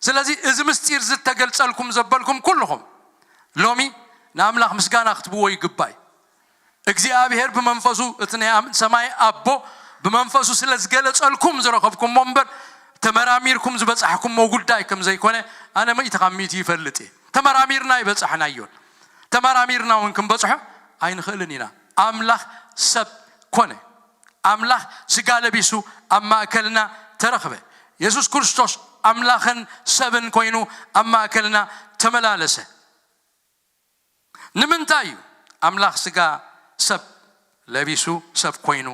ስለዚ እዚ ምስጢር እዚ እተገልጸልኩም ዘበልኩም ኩልኹም፣ ሎሚ ንኣምላኽ ምስጋና ክትብዎ ይግባእ እዩ። እግዚኣብሔር ብመንፈሱ፣ እቲ ናይ ኣም-፣ ሰማይ ኣቦ ብመንፈሱ ስለ ዝገለጸልኩም ዝረኸብኩሞ እምበር፣ ተመራሚርኩም ዝበጻሕኩሞ ጉዳይ ከም ዘይኮነ ኣነ ሚእቲ ካብ ሚእቲ ይፈልጥ እየ። ተመራሚርና ኣይበጻሕናዮን። ተመራሚርና እውን ክንበጽሖ ኣይንኽእልን ኢና። ኣምላኽ ሰብ ኮነ። ኣምላኽ ስጋ ለቢሱ ኣብ ማእከልና ተረኽበ። የሱስ ክርስቶስ ኣምላኽን ሰብን ኮይኑ ኣብ ማእከልና ተመላለሰ። ንምንታይ እዩ ኣምላኽ ስጋ ሰብ ለቢሱ፣ ሰብ ኮይኑ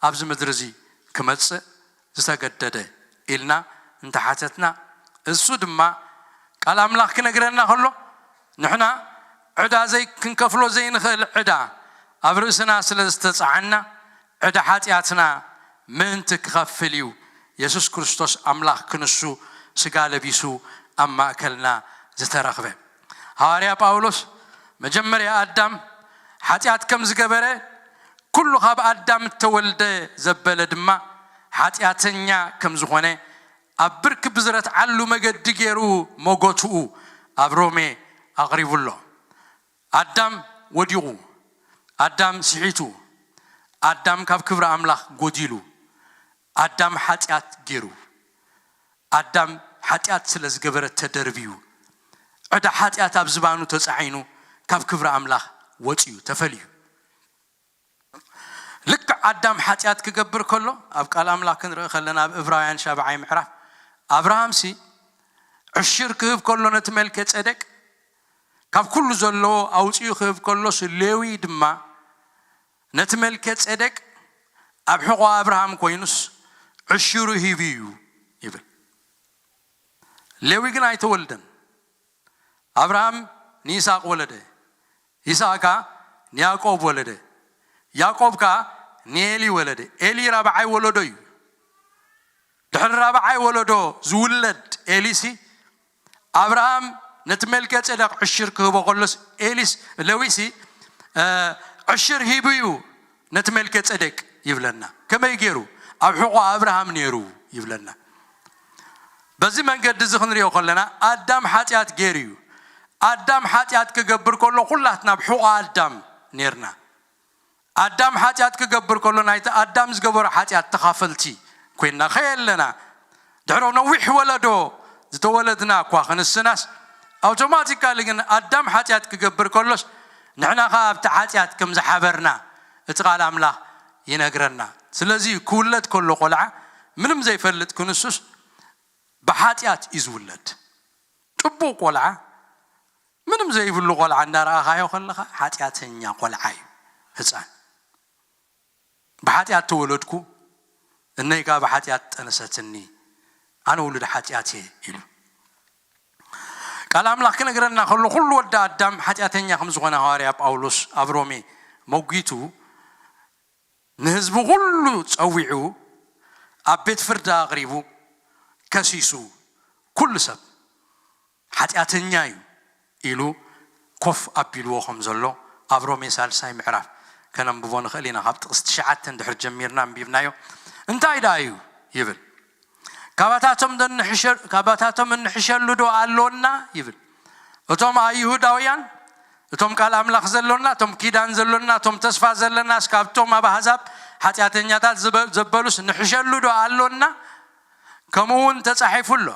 ኣብዚ ምድሪ እዚ ክመጽእ ዝተገደደ ኢልና እንተሓተትና፣ እሱ ድማ ቃል ኣምላኽ ክነግረና ከሎ፣ ንሕና ዕዳ ዘይ-፣ ክንከፍሎ ዘይንኽእል ዕዳ ኣብ ርእስና ስለ ዝተጻዕና፣ ዕዳ ሓጢኣትና ምእንቲ ክኸፍል እዩ የሱስ ክርስቶስ ኣምላኽ ክንሱ ስጋ ለቢሱ ኣብ ማእከልና ዝተረኽበ። ሃዋርያ ጳውሎስ፣ መጀመርያ ኣዳም ሓጢኣት ከም ዝገበረ፣ ኩሉ ካብ ኣዳም እተወልደ ዘበለ ድማ ሓጢኣተኛ ከም ዝኾነ፣ ኣብ ብርክ ብዝረትዓሉ መገዲ ገይሩ መጎትኡ ኣብ ሮሜ ኣቕሪቡ ኣሎ። ኣዳም ወዲቑ፣ ኣዳም ስሒቱ፣ ኣዳም ካብ ክብሪ ኣምላኽ ጎዲሉ፣ ኣዳም ሓጢኣት ገይሩ። ኣዳም ሓጢኣት ስለ ዝገበረ ተደርብዩ፣ ዕዳ ሓጢኣት ኣብ ዝባኑ ተጻዒኑ፣ ካብ ክብሪ ኣምላኽ ወጺኡ፣ ተፈልዩ። ልክዕ ኣዳም ሓጢኣት ክገብር ከሎ፣ ኣብ ቃል ኣምላኽ ክንርኢ ከለና፣ ኣብ እብራውያን ሻብዓይ ምዕራፍ፣ ኣብርሃምሲ ዕሽር ክህብ ከሎ ነቲ መልከ ጼዴቅ፣ ካብ ኩሉ ዘለዎ ኣውጺኡ ክህብ ከሎስ፣ ሌዊ ድማ ነቲ መልከ ጼዴቅ ኣብ ሕቖ ኣብርሃም ኮይኑስ ዕሽሩ ሂቡ እዩ ይብል። ሌዊ ግን ኣይተወልደን። ኣብርሃም ንይስሐቅ ወለደ፣ ይስሐቅ ከኣ ንያዕቆብ ወለደ፣ ያዕቆብ ከኣ ንኤሊ ወለደ። ኤሊ ራብዓይ ወለዶ እዩ። ድሕሪ ራብዓይ ወለዶ ዝውለድ ኤሊሲ፣ ኣብርሃም ነቲ መልከ ጼዴቅ ዕሽር ክህቦ ከሎስ፣ ኤሊስ፣ ሌዊሲ፣ እ፣ ዕሽር ሂቡ እዩ ነቲ መልከ ጼዴቅ ይብለና። ከመይ ገይሩ? ኣብ ሕቖ ኣብርሃም ነይሩ ይብለና። በዚ መንገዲ እዚ ክንሪኦ ከለና፣ ኣዳም ሓጢኣት ገይሩ እዩ። ኣዳም ሓጢኣት ክገብር ከሎ፣ ኩላትና ኣብ ሕቖ ኣዳም ነይርና። ኣዳም ሓጢኣት ክገብር ከሎ፣ ናይቲ ኣዳም ዝገበሮ ሓጢኣት ተኻፈልቲ ኮይንና ከየለና፣ ድሕሮ ነዊሕ ወለዶ ዝተወለድና እኳ ክንስናስ፣ ኣውቶማቲካሊ ግን ኣዳም ሓጢኣት ክገብር ከሎስ፣ ንሕና ኸኣ ኣብቲ ሓጢኣት ከም ዝሓበርና እቲ ቃል ኣምላኽ ይነግረና። ስለዚ ክውለድ ከሎ ቆልዓ፣ ምንም ዘይፈልጥ ክንሱስ፣ ብሓጢኣት እዩ ዝውለድ። ጽቡቕ ቆልዓ፣ ምንም ዘይብሉ ቆልዓ እንዳረኣኻዮ ከለኻ፣ ሓጢኣተኛ ቆልዓ እዩ ህጻን። ብሓጢኣት ተወለድኩ፣ እነይ ከኣ ብሓጢኣት ጠነሰትኒ፣ ኣነ ውሉድ ሓጢኣት እየ ኢሉ። ቃል ኣምላኽ ክነግረና ከሎ፣ ኩሉ ወዲ ኣዳም ሓጢኣተኛ ከም ዝኾነ ሃዋርያ ጳውሎስ ኣብ ሮሜ መጒቱ፣ ንህዝቢ ኩሉ ጸዊዑ፣ ኣብ ቤት ፍርዲ ኣቕሪቡ፣ ከሲሱ፣ ኩሉ ሰብ ሓጢኣተኛ እዩ ኢሉ ኮፍ ኣቢልዎ ከም ዘሎ ኣብ ሮሜ ሳልሳይ ምዕራፍ ከነንብቦ ንኽእል ኢና። ካብ ጥቕሲ ትሽዓተ እንድሕር ጀሚርና ኣንቢብናዮ፣ እንታይ ደኣ እዩ ይብል? ካባታቶም ዶ እንሕሸ-፣ ካባታቶም እንሕሸሉ ዶ ኣሎና ይብል? እቶም ኣይሁዳውያን፣ እቶም ቃል ኣምላኽ ዘሎና፣ እቶም ኪዳን ዘሎና፣ እቶም ተስፋ ዘለናስ ካብቶም ኣብ ኣህዛብ ሓጢኣተኛታት ዝበ-፣ ዘበሉስ ንሕሸሉ ዶ ኣሎና? ከምኡ እውን ተጻሒፉ ኣሎ፣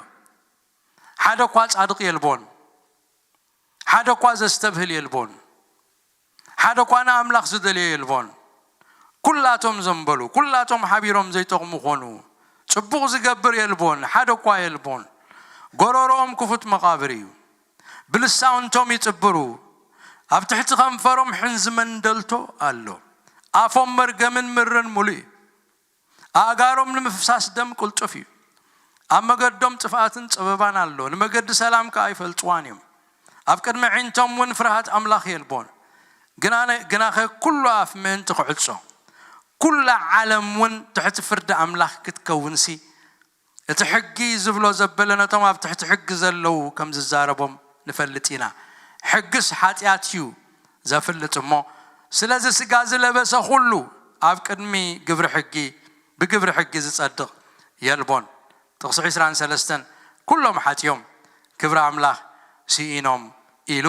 ሓደ እኳ ጻድቕ የልቦን፣ ሓደ እኳ ዘስተብህል የልቦን፣ ሓደ እኳ ንኣምላኽ ዝደልዮ የልቦን። ኩላቶም ዘንበሉ፣ ኩላቶም ሓቢሮም ዘይጠቕሙ ኾኑ። ጽቡቕ ዝገብር የልቦን፣ ሓደ እኳ የልቦን። ጎረሮኦም ክፉት መቓብር እዩ። ብልሳውንቶም ይጽብሩ፣ ኣብ ትሕቲ ከንፈሮም ሕንዚ መንደልቶ ኣሎ። ኣፎም መርገምን ምርን ሙሉእ እዩ። ኣእጋሮም ንምፍሳስ ደም ቅልጡፍ እዩ። ኣብ መገዶም ጥፍኣትን ጸበባን ኣሎ፣ ንመገዲ ሰላም ከኣ ኣይፈልጥዋን እዮም። ኣብ ቅድሚ ኣዒንቶም እውን ፍርሃት ኣምላኽ የልቦን። ግና-፣ ግናኸ ኩሉ ኣፍ ምእንቲ ክዕጾ፣ ኩላ ዓለም እውን ትሕቲ ፍርዲ ኣምላኽ ክትከውንሲ፣ እቲ ሕጊ ዝብሎ ዘበለ ነቶም ኣብ ትሕቲ ሕጊ ዘለዉ ከም ዝዛረቦም ንፈልጥ ኢና። ሕግስ ሓጢኣት እዩ ዘፍልጥ እሞ፣ ስለዚ ስጋ ዝለበሰ ኩሉ ኣብ ቅድሚ ግብሪ ሕጊ፣ ብግብሪ ሕጊ ዝጸድቕ የልቦን። ጥቕሲ ዕስራን ሰለስተን፣ ኩሎም ሓጢኦም ክብሪ ኣምላኽ ስኢኖም ኢሉ፣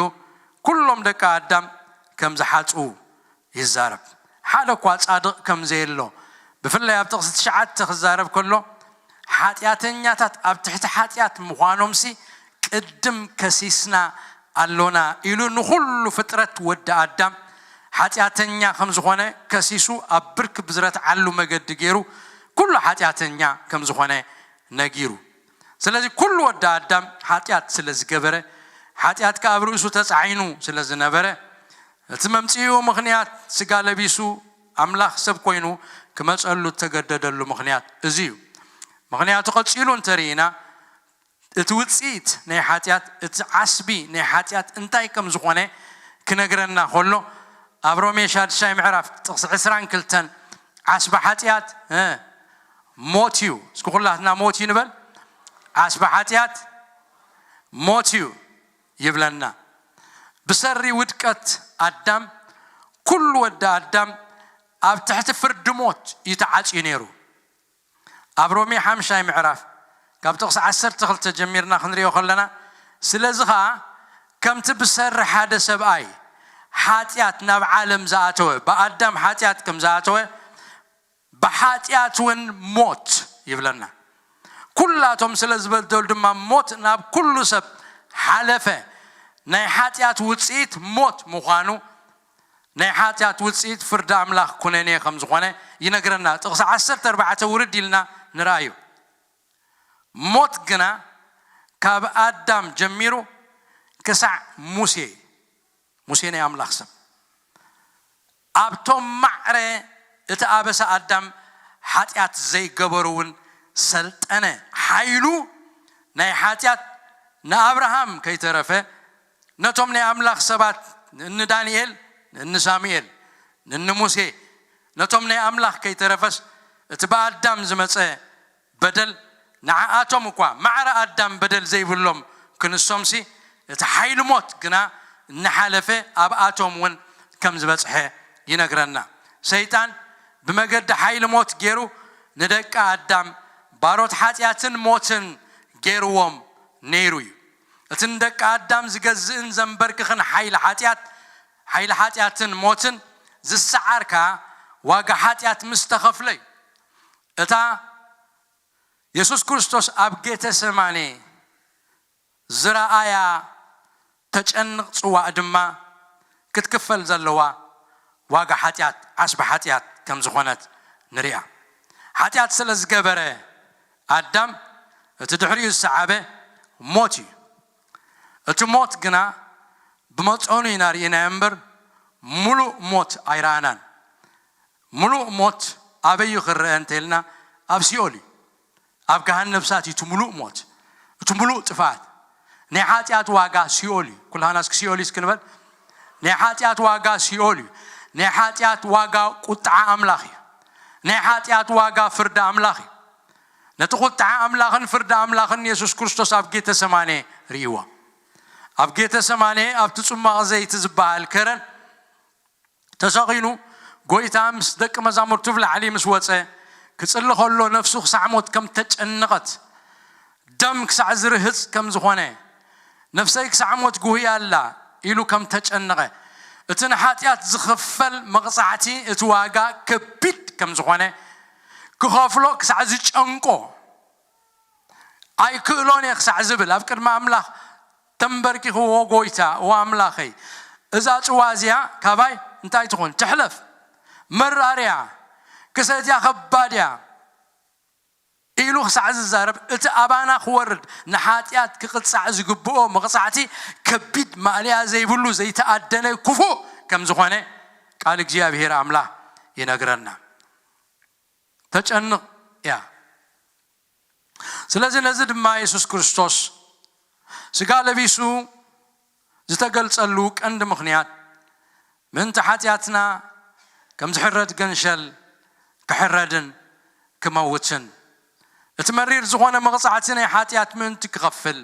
ኩሎም ደቂ ኣዳም ከም ዝሓጽኡ ይዛረብ። ሓደ እኳ ጻድቕ ከም ዘየሎ፣ ብፍላይ ኣብ ጥቕሲ ትሽዓተ ክዛረብ ከሎ፣ ሓጢኣተኛታት ኣብ ትሕቲ ሓጢኣት ምዃኖምሲ ቅድም ከሲስና ኣሎና ኢሉ ንኹሉ ፍጥረት ወዲ ኣዳም ሓጢኣተኛ ከም ዝኾነ ከሲሱ ኣብ ብርክ ብዝረትዓሉ መገዲ ገይሩ ኩሉ ሓጢኣተኛ ከም ዝኾነ ነጊሩ። ስለዚ ኩሉ ወዲ ኣዳም ሓጢኣት ስለ ዝገበረ፣ ሓጢኣት ከኣ ኣብ ርእሱ ተጻዒኑ ስለ ዝነበረ፣ እቲ መምጽኢኡ ምኽንያት ስጋ ለቢሱ ኣምላኽ ሰብ ኮይኑ ክመጸሉ እተገደደሉ ምኽንያት እዚ እዩ። ምኽንያቱ ቀጺሉ እንተርኢና፣ እቲ ውጽኢት ናይ ሓጢኣት፣ እቲ ዓስቢ ናይ ሓጢኣት እንታይ ከም ዝኾነ ክነግረና ከሎ፣ ኣብ ሮሜ ሻድሻይ ምዕራፍ ጥቕሲ ዕስራን ክልተን፣ ዓስቢ ሓጢኣት፣ እ፣ ሞት እዩ። እስኪ ኩላትና ሞት እዩ ንበል። ዓስቢ ሓጢኣት ሞት እዩ ይብለና። ብሰሪ ውድቀት ኣዳም፣ ኩሉ ወዲ ኣዳም ኣብ ትሕቲ ፍርዲ ሞት እዩ ተዓጽዩ ነይሩ። ኣብ ሮሜ ሓምሻይ ምዕራፍ ካብ ጥቕሲ ዓሰርተ ክልተ ጀሚርና ክንሪኦ ከለና፣ ስለዚ ኸኣ ከምቲ ብሰሪ ሓደ ሰብኣይ ሓጢኣት ናብ ዓለም ዝኣተወ፣ ብኣዳም ሓጢኣት ከም ዝኣተወ፣ ብሓጢኣት እውን ሞት ይብለና። ኩላቶም ስለ ዝበደሉ ድማ ሞት ናብ ኩሉ ሰብ ሓለፈ። ናይ ሓጢኣት ውጽኢት ሞት ምዃኑ፣ ናይ ሓጢኣት ውጽኢት ፍርዲ ኣምላኽ ኩነኔ ከም ዝኾነ ይነግረና። ጥቕሲ ዓሰርተ ኣርባዕተ ውርድ ኢልና ንርኣዮ። ሞት ግና ካብ ኣዳም ጀሚሩ ክሳዕ ሙሴ፣ ሙሴ ናይ ኣምላኽ ስም፣ ኣብቶም ማዕረ እቲ ኣበሳ ኣዳም ሓጢኣት ዘይገበሩ እውን ሰልጠነ። ሓይሉ ናይ ሓጢኣት ንኣብርሃም ከይተረፈ፣ ነቶም ናይ ኣምላኽ ሰባት፣ ንእኒ ዳንኤል፣ ንእኒ ሳሙኤል፣ ንእኒ ሙሴ፣ ነቶም ናይ ኣምላኽ ከይተረፈስ፣ እቲ ብኣዳም ዝመጸ በደል ንዓኣቶም እኳ ማዕረ ኣዳም በደል ዘይብሎም ክንሶምሲ፣ እቲ ሓይሊ ሞት ግና እናሓለፈ ኣብኣቶም እውን ከም ዝበጽሐ ይነግረና። ሰይጣን ብመገዲ ሓይሊ ሞት ገይሩ ንደቂ ኣዳም ባሮት ሓጢኣትን ሞትን ገይርዎም ነይሩ እዩ። እቲ ንደቂ ኣዳም ዝገዝእን ዘንበርክኽን ሓይሊ ሓጢኣት፣ ሓይሊ ሓጢኣትን ሞትን ዝሰዓር ከኣ ዋጋ ሓጢኣት ምስ ተኸፍለ እዩ። እታ የሱስ ክርስቶስ ኣብ ጌተሰማኔ ዝረኣያ ተጨንቕ ጽዋእ ድማ ክትክፈል ዘለዋ ዋጋ ሓጢኣት፣ ዓስቢ ሓጢኣት ከም ዝኾነት ንሪኣ። ሓጢኣት ስለ ዝገበረ ኣዳም እቲ ድሕሪኡ ዝሰዓበ ሞት እዩ። እቲ ሞት ግና ብመጠኑ ኢና ርኢናዮ እምበር፣ ምሉእ ሞት ኣይረኣናን። ምሉእ ሞት ኣበይ እዩ ክረአ እንተ ኢልና፣ ኣብ ሲኦል እዩ። ኣብ ገሃነብ እሳት እዩ እቲ ምሉእ ሞት፣ እቲ ምሉእ ጥፍኣት። ናይ ሓጢኣት ዋጋ ሲኦል እዩ። ኩላህና እስኪ ሲኦል እዩ እስኪ ንበል። ናይ ሓጢኣት ዋጋ ሲኦል እዩ። ናይ ሓጢኣት ዋጋ ቁጥዓ ኣምላኽ እዩ። ናይ ሓጢኣት ዋጋ ፍርዲ ኣምላኽ እዩ። ነቲ ቁጥዓ ኣምላኽን ፍርዲ ኣምላኽን የሱስ ክርስቶስ ኣብ ጌተሰማኔ ርእይዎ። ኣብ ጌተሰማኔ ኣብቲ ጽማቕ ዘይቲ ዝበሃል ከረን ተሰቒሉ፣ ጎይታ ምስ ደቂ መዛሙርቱ ብላዕሊ ምስ ወጸ፣ ክጽሊ ከሎ ነፍሱ ክሳዕ ሞት ከም ተጨነቐት፣ ደም ክሳዕ ዝርህጽ ከም ዝኾነ፣ ነፍሰይ ክሳዕ ሞት ጉህያ ኣላ ኢሉ ከም ተጨነቐ፣ እቲ ንሓጢኣት ዝኽፈል መቕጻዕቲ፣ እቲ ዋጋ ከቢድ ከም ዝኾነ፣ ክኸፍሎ ክሳዕ ዝጨንቆ፣ ኣይክእሎን እየ ክሳዕ ዝብል ኣብ ቅድሚ ኣምላኽ ተንበርኪኽዎ፣ ጎይታ፣ ኦ ኣምላኸይ፣ እዛ ጽዋ እዚኣ ካባይ እንታይ ትኹን ትሕለፍ፣ መራርያ፣ ክሰትያ ከባድ እያ ኢሉ ክሳዕ ዝዛረብ፣ እቲ ኣባና ክወርድ ንሓጢኣት ክቕጻዕ ዝግብኦ መቕጻዕቲ ከቢድ፣ ማእለያ ዘይብሉ፣ ዘይተኣደነ፣ ክፉእ ከም ዝኾነ ቃል እግዚኣብሔር ኣምላኽ ይነግረና። ተጨንቕ እያ። ስለዚ ነዚ ድማ የሱስ ክርስቶስ ስጋ ለቢሱ ዝተገልጸሉ ቀንዲ ምኽንያት፣ ምእንቲ ሓጢኣትና ከም ዝሕረድ ገንሸል ክሕረድን ክመውትን፣ እቲ መሪር ዝኾነ መቕጻዕቲ ናይ ሓጢኣት ምእንቲ ክኸፍል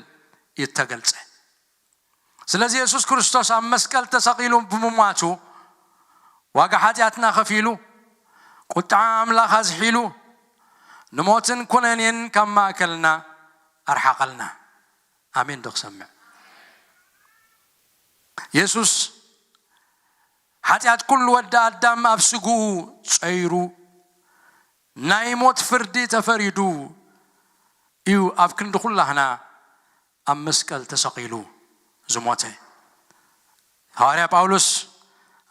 እዩ እተገልጸ። ስለዚ የሱስ ክርስቶስ ኣብ መስቀል ተሰቒሉ ብምሟቱ፣ ዋጋ ሓጢኣትና ከፊሉ፣ ቁጥዓ ኣምላኽ ኣዝሒሉ፣ ንሞትን ኩነኔን ካብ ማእከልና ኣርሓቐልና። ኣሜን ዶ ክሰምዕ? የሱስ ሓጢኣት ኩሉ ወዲ ኣዳም ኣብ ስግኡ ጸይሩ፣ ናይ ሞት ፍርዲ ተፈሪዱ እዩ ኣብ ክንዲ ኩላህና ኣብ መስቀል ተሰቒሉ ዝሞተ። ሃዋርያ ጳውሎስ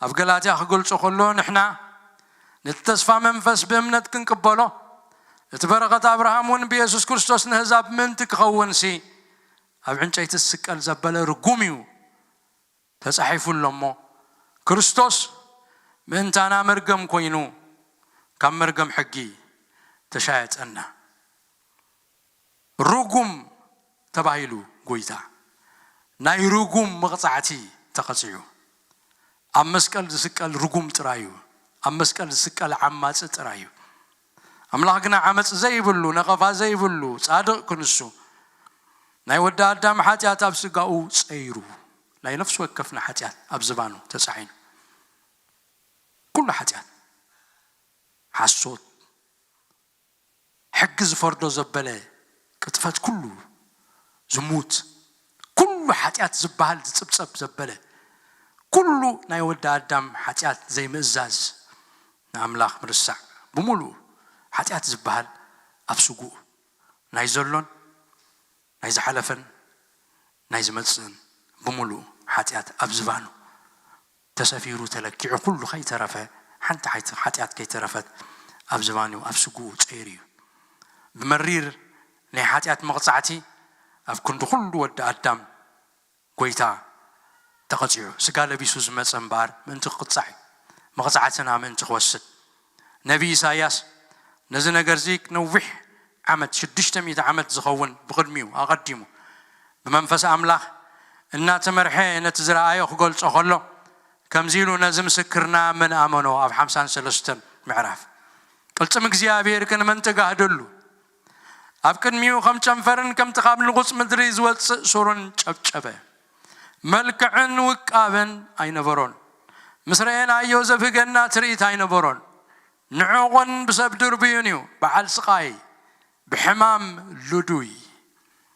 ኣብ ገላትያ ክገልጾ ከሎ፣ ንሕና ነቲ ተስፋ መንፈስ ብእምነት ክንቅበሎ፣ እቲ በረኸት ኣብርሃም እውን ብየሱስ ክርስቶስ ንህዛብ ምእንቲ ክኸውንሲ፣ ኣብ ዕንጨይቲ ዝስቀል ዘበለ ርጉም እዩ ተጻሒፉ ኣሎ እሞ፣ ክርስቶስ ምእንታና መርገም ኮይኑ፣ ካብ መርገም ሕጊ ተሻየጸና። ርጉም ተባሂሉ ጎይታ፣ ናይ ርጉም መቕጻዕቲ ተቐጺዑ። ኣብ መስቀል ዝስቀል ርጉም ጥራይ እዩ። ኣብ መስቀል ዝስቀል ዓማጺ ጥራይ እዩ። ኣምላኽ ግና ዓመጽ ዘይብሉ፣ ነቐፋ ዘይብሉ፣ ጻድቕ ክንሱ፣ ናይ ወዲ ኣዳም ሓጢኣት ኣብ ስጋኡ ጸይሩ፣ ናይ ነፍሲ ወከፍና ሓጢኣት ኣብ ዝባኑ ተጻዒኑ። ኩሉ ሓጢኣት፣ ሓሶት፣ ሕጊ ዝፈርዶ ዘበለ ቅጥፈት ኩሉ፣ ዝሙት፣ ኩሉ ሓጢኣት ዝበሃል ዝጽብጸብ ዘበለ፣ ኩሉ ናይ ወዲ ኣዳም ሓጢኣት ዘይምእዛዝ፣ ንኣምላኽ ምርሳዕ፣ ብምሉኡ ሓጢኣት ዝበሃል ኣብ ስጉኡ፣ ናይ ዘሎን ናይ ዝሓለፈን ናይ ዝመጽእን ብምሉኡ ሓጢኣት ኣብ ዝባኑ ተሰፊሩ ተለኪዑ፣ ኩሉ ከይተረፈ፣ ሓንቲ ሓይቲ ሓጢኣት ከይተረፈት ኣብ ዝባኑ ኣብ ስጉኡ ጸይሩ እዩ። ብመሪር ናይ ሓጢኣት መቕጻዕቲ ኣብ ክንዲ ኩሉ ወዲ ኣዳም ጎይታ ተቐጺዑ። ስጋ ለቢሱ ዝመጸ እምበኣር ምእንቲ ክቕጻዕ እዩ። መቕጻዕትና ምእንቲ ክወስድ። ነቢይ ኢሳይያስ ነዚ ነገርዚ ነዊሕ ዓመት፣ ሽዱሽተ ሚእቲ ዓመት ዝኸውን ብቕድሚኡ፣ ኣቐዲሙ፣ ብመንፈስ ኣምላኽ እናተመርሐ ነቲ ዝረኣዮ ክገልጾ ከሎ፣ ከምዚ ኢሉ ነዚ ምስክርና መን ኣመኖ ኣብ ሓምሳን ሰለስተን ምዕራፍ፣ ቅልጽም እግዚኣብሔር ክንምንጥጋህ ደሉ። ኣብ ቅድሚኡ ከም ጨንፈርን ከምቲ ካብ ንቑጽ ምድሪ ዝወጽእ ሱርን ጨብጨበ። መልክዕን ውቃበን ኣይነበሮን። ምስ ረኤናዮ ዘብህገና ትርኢት ኣይነበሮን። ንዑቕን ብሰብ ድርቡይን እዩ፣ በዓል ስቓይ፣ ብሕማም ልዱይ።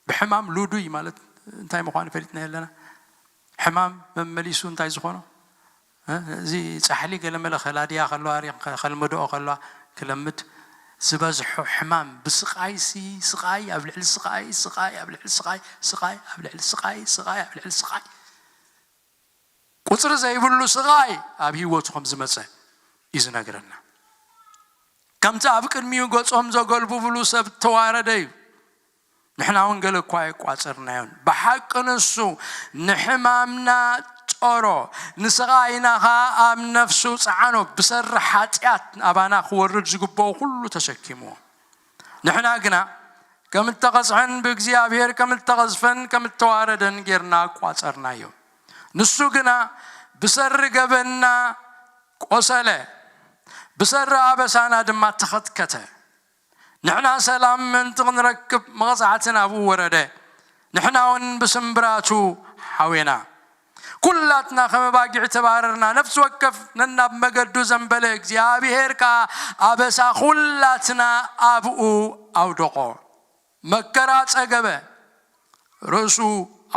ብሕማም ልዱይ ማለት እንታይ ምዃኑ ፈሊጥና ኣለና። ሕማም መመሊሱ እንታይ ዝኾኖ? እ፣ እዚ ጻሕሊ ገለመለ ከላድያ ከለዋ፣ ሪ-፣ ከልምድኦ ከለዋ ክለምድ ዝበዝሖ ሕማም ብስቓይ ሲ-፣ ስቓይ ኣብ ልዕሊ ስቓይ፣ ስቓይ ኣብ ልዕሊ ስቓይ፣ ስቓይ ኣብ ልዕሊ ስቓይ፣ ስቓይ ኣብ ልዕሊ ስቓይ፣ ቁጽሪ ዘይብሉ ስቓይ ኣብ ህይወቱ ከም ዝመጸ እዩ ዝነግረና። ከምቲ ኣብ ቅድሚኡ ገጾም ዘገልብብሉ ሰብ ተዋረደ እዩ። ንሕና እውን ገለ እኳ ኣይቋጸርናዮን። ብሓቂ ንሱ ንሕማምና ጾሮ፣ ንስቓይና ኸኣ ኣብ ነፍሱ ጸዓኖ። ብሰሪ ሓጢኣት ኣባና ክወርድ ዝግብኦ ኩሉ ተሰኪምዎ። ንሕና ግና ከም እተቐጽዐን ብእግዚኣብሔር ከም እተቐዝፈን ከም እተዋረደን ጌርና ቋጸርናዮ። ንሱ ግና ብሰሪ ገበንና ቆሰለ፣ ብሰሪ ኣበሳና ድማ ተኸትከተ። ንሕና ሰላም ምእንቲ ክንረክብ መቕጻዕቲ ናብኡ ወረደ፣ ንሕና እውን ብስምብራቱ ሓዌና። ኩላትና ከም ኣባጊዕ ተባረርና፣ ነፍሲ ወከፍ ነናብ መገዱ ዘንበለ፣ እግዚኣብሔር ከኣ ኣበሳ ኩላትና ኣብኡ ኣውደቖ። መከራ ጸገበ፣ ርእሱ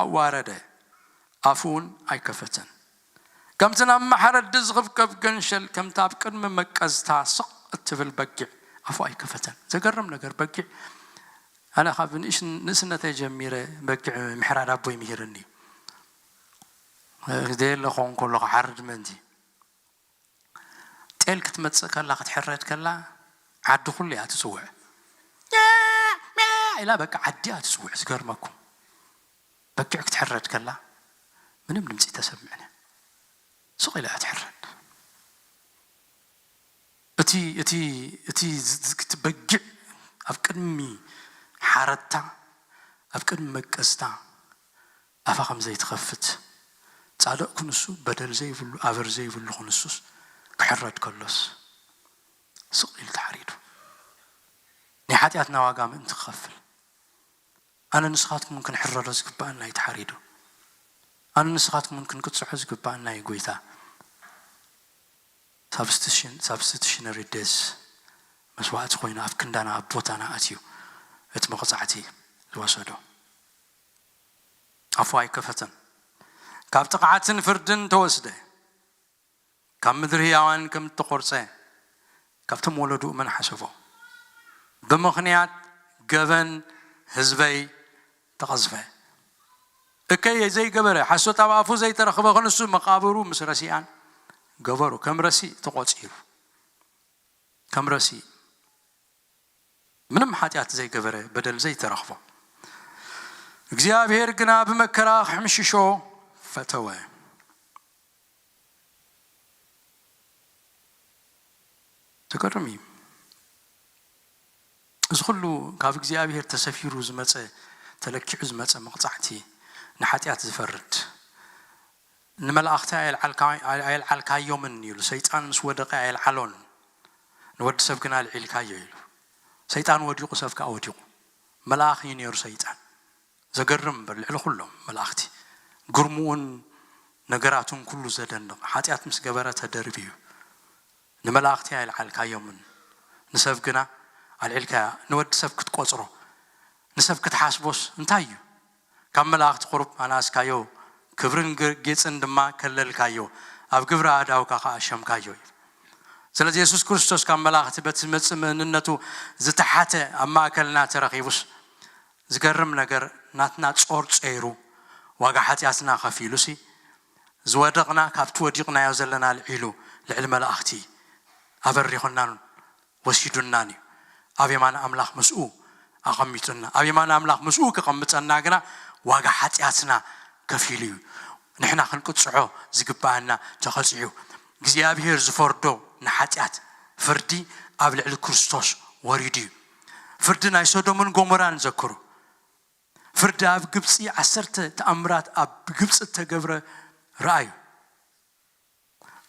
ኣዋረደ፣ ኣፉ እውን ኣይከፈተን። ከምቲ ናብ ማሕረዲ ዝኽብከብ ገንሸል፣ ከምቲ ኣብ ቅድሚ መቀዝታ ስቕ እትብል በጊዕ ኣፉ ኣይከፈተን። ዘገርም ነገር፣ በጊዕ፣ ኣነ ካብ ንእሽ-፣ ንእስነተይ ጀሚረ በጊዕ ምሕራድ ኣቦይ ምሂርኒ እዩ። ደየለ ኾን ከሎ ክሓርድ ምእንቲ። ጤል ክትመጽእ ከላ፣ ክትሕረድ ከላ፣ ዓዲ ኩሉ እያ ትጽውዕ። ኢላ በቃ ዓዲ እያ ትጽውዕ። ዝገርመኩም፣ በጊዕ ክትሕረድ ከላ ምንም ድምጺ ተሰምዕን እያ። ስቕ ኢላ እያ ትሕረድ። እቲ፣ እቲ፣ እቲ ዝ-፣ ዝ-፣ እቲ በጊዕ ኣብ ቅድሚ ሓረድታ፣ ኣብ ቅድሚ መቀዝታ ኣፋ ከም ዘይትኸፍት፣ ጻድቕ ክንሱ፣ በደል ዘይብሉ፣ ኣበር ዘይብሉ ክንሱስ ክሕረድ ከሎስ ስቕ ኢሉ ተሓሪዱ። ናይ ሓጢኣትና ዋጋ ምእንቲ ክኸፍል። ኣነ ንስኻትኩም እውን ክንሕረዶ ዝግባኣና እዩ ተሓሪዱ። ኣነ ንስኻትኩም እውን ክንቅጽዖ ዝግባኣና እዩ ጎይታ። ሳብስቲሽን-፣ ሳብስቲሽነሪ ዴዝ መስዋዕቲ ኮይኑ ኣብ ክንዳና፣ ኣብ ቦታና ኣትዩ እቲ መቕጻዕቲ ዝወሰዶ። ኣፉ ኣይከፈተን። ካብ ጥቕዓትን ፍርድን ተወስደ። ካብ ምድሪ ህያዋን ከም እተቖርጸ፣ ካብቶም ወለዱኡ መን ሓሰቦ? ብምኽንያት ገበን ህዝበይ ተቐዝፈ። እከይ ዘይገበረ፣ ሓሶት ኣብ ኣፉ ዘይተረኽበ ክንሱ፣ መቓብሩ ምስ ረሲኣን ገበሩ። ከም ረሲእ ተቖጺሩ። ከም ረሲእ፣ ምንም ሓጢኣት ዘይገበረ፣ በደል ዘይተረኽቦ። እግዚኣብሔር ግና ብመከራ ክሕምሽሾ ፈተወ። ተገርም እዩ። እዚ ኩሉ ካብ እግዚኣብሔር ተሰፊሩ ዝመጸ፣ ተለኪዑ ዝመጸ መቕጻዕቲ፣ ንሓጢኣት ዝፈርድ፣ ንመላእኽቲ ኣየልዓልካ-፣ ኣየልዓልካዮምን ኢሉ፣ ሰይጣን ምስ ወደቐ ኣየልዓሎን፣ ንወዲ ሰብ ግና ኣልዒልካዮ ኢሉ። ሰይጣን ወዲቑ፣ ሰብ ከኣ ወዲቑ። መልኣኽ እዩ ነይሩ ሰይጣን። ዘገርም እምበር፣ ልዕሊ ኩሎም መላእኽቲ፣ ግርምኡን ነገራቱን ኩሉ ዘደንቕ፣ ሓጢኣት ምስ ገበረ ተደርብዩ። ንመላእኽቲ ኣየልዓልካዮምን፣ ንሰብ ግና ኣልዒልካያ። ንወዲ ሰብ ክትቆጽሮ፣ ንሰብ ክትሓስቦስ እንታይ እዩ? ካብ መላእኽቲ ቁሩብ ኣናኣስካዮ፣ ክብርን ግ-፣ ጌጽን ድማ ከለልካዮ፣ ኣብ ግብሪ ኣእዳውካ ኸኣ ሸምካዮ እዩ። ስለዚ የሱስ ክርስቶስ ካብ መላእኽቲ በቲ ዝመጽእ መንነቱ ዝተሓተ ኣብ ማእከልና ተረኺቡስ፣ ዝገርም ነገር፣ ናትና ጾር ጸይሩ፣ ዋጋ ሓጢኣትና ከፊሉሲ፣ ዝወደቕና ካብቲ ወዲቕናዮ ዘለና ኣልዒሉ ልዕሊ መላእኽቲ ኣበሪኹናን ወሲዱናን እዩ። ኣብ የማን ኣምላኽ ምስኡ ኣቐሚጡና። ኣብ የማን ኣምላኽ ምስኡ ከቐምጠና ግና ዋጋ ሓጢኣትና ከፊሉ እዩ። ንሕና ክንቅጽዖ ዝግብኣና ተቐጺዑ። እግዚኣብሔር ዝፈርዶ ንሓጢኣት ፍርዲ ኣብ ልዕሊ ክርስቶስ ወሪዱ እዩ። ፍርዲ ናይ ሶዶምን ጎሞራን ዘክሩ። ፍርዲ ኣብ ግብጺ፣ ዓሰርተ ተኣምራት ኣብ ግብጺ እተገብረ ረኣዩ።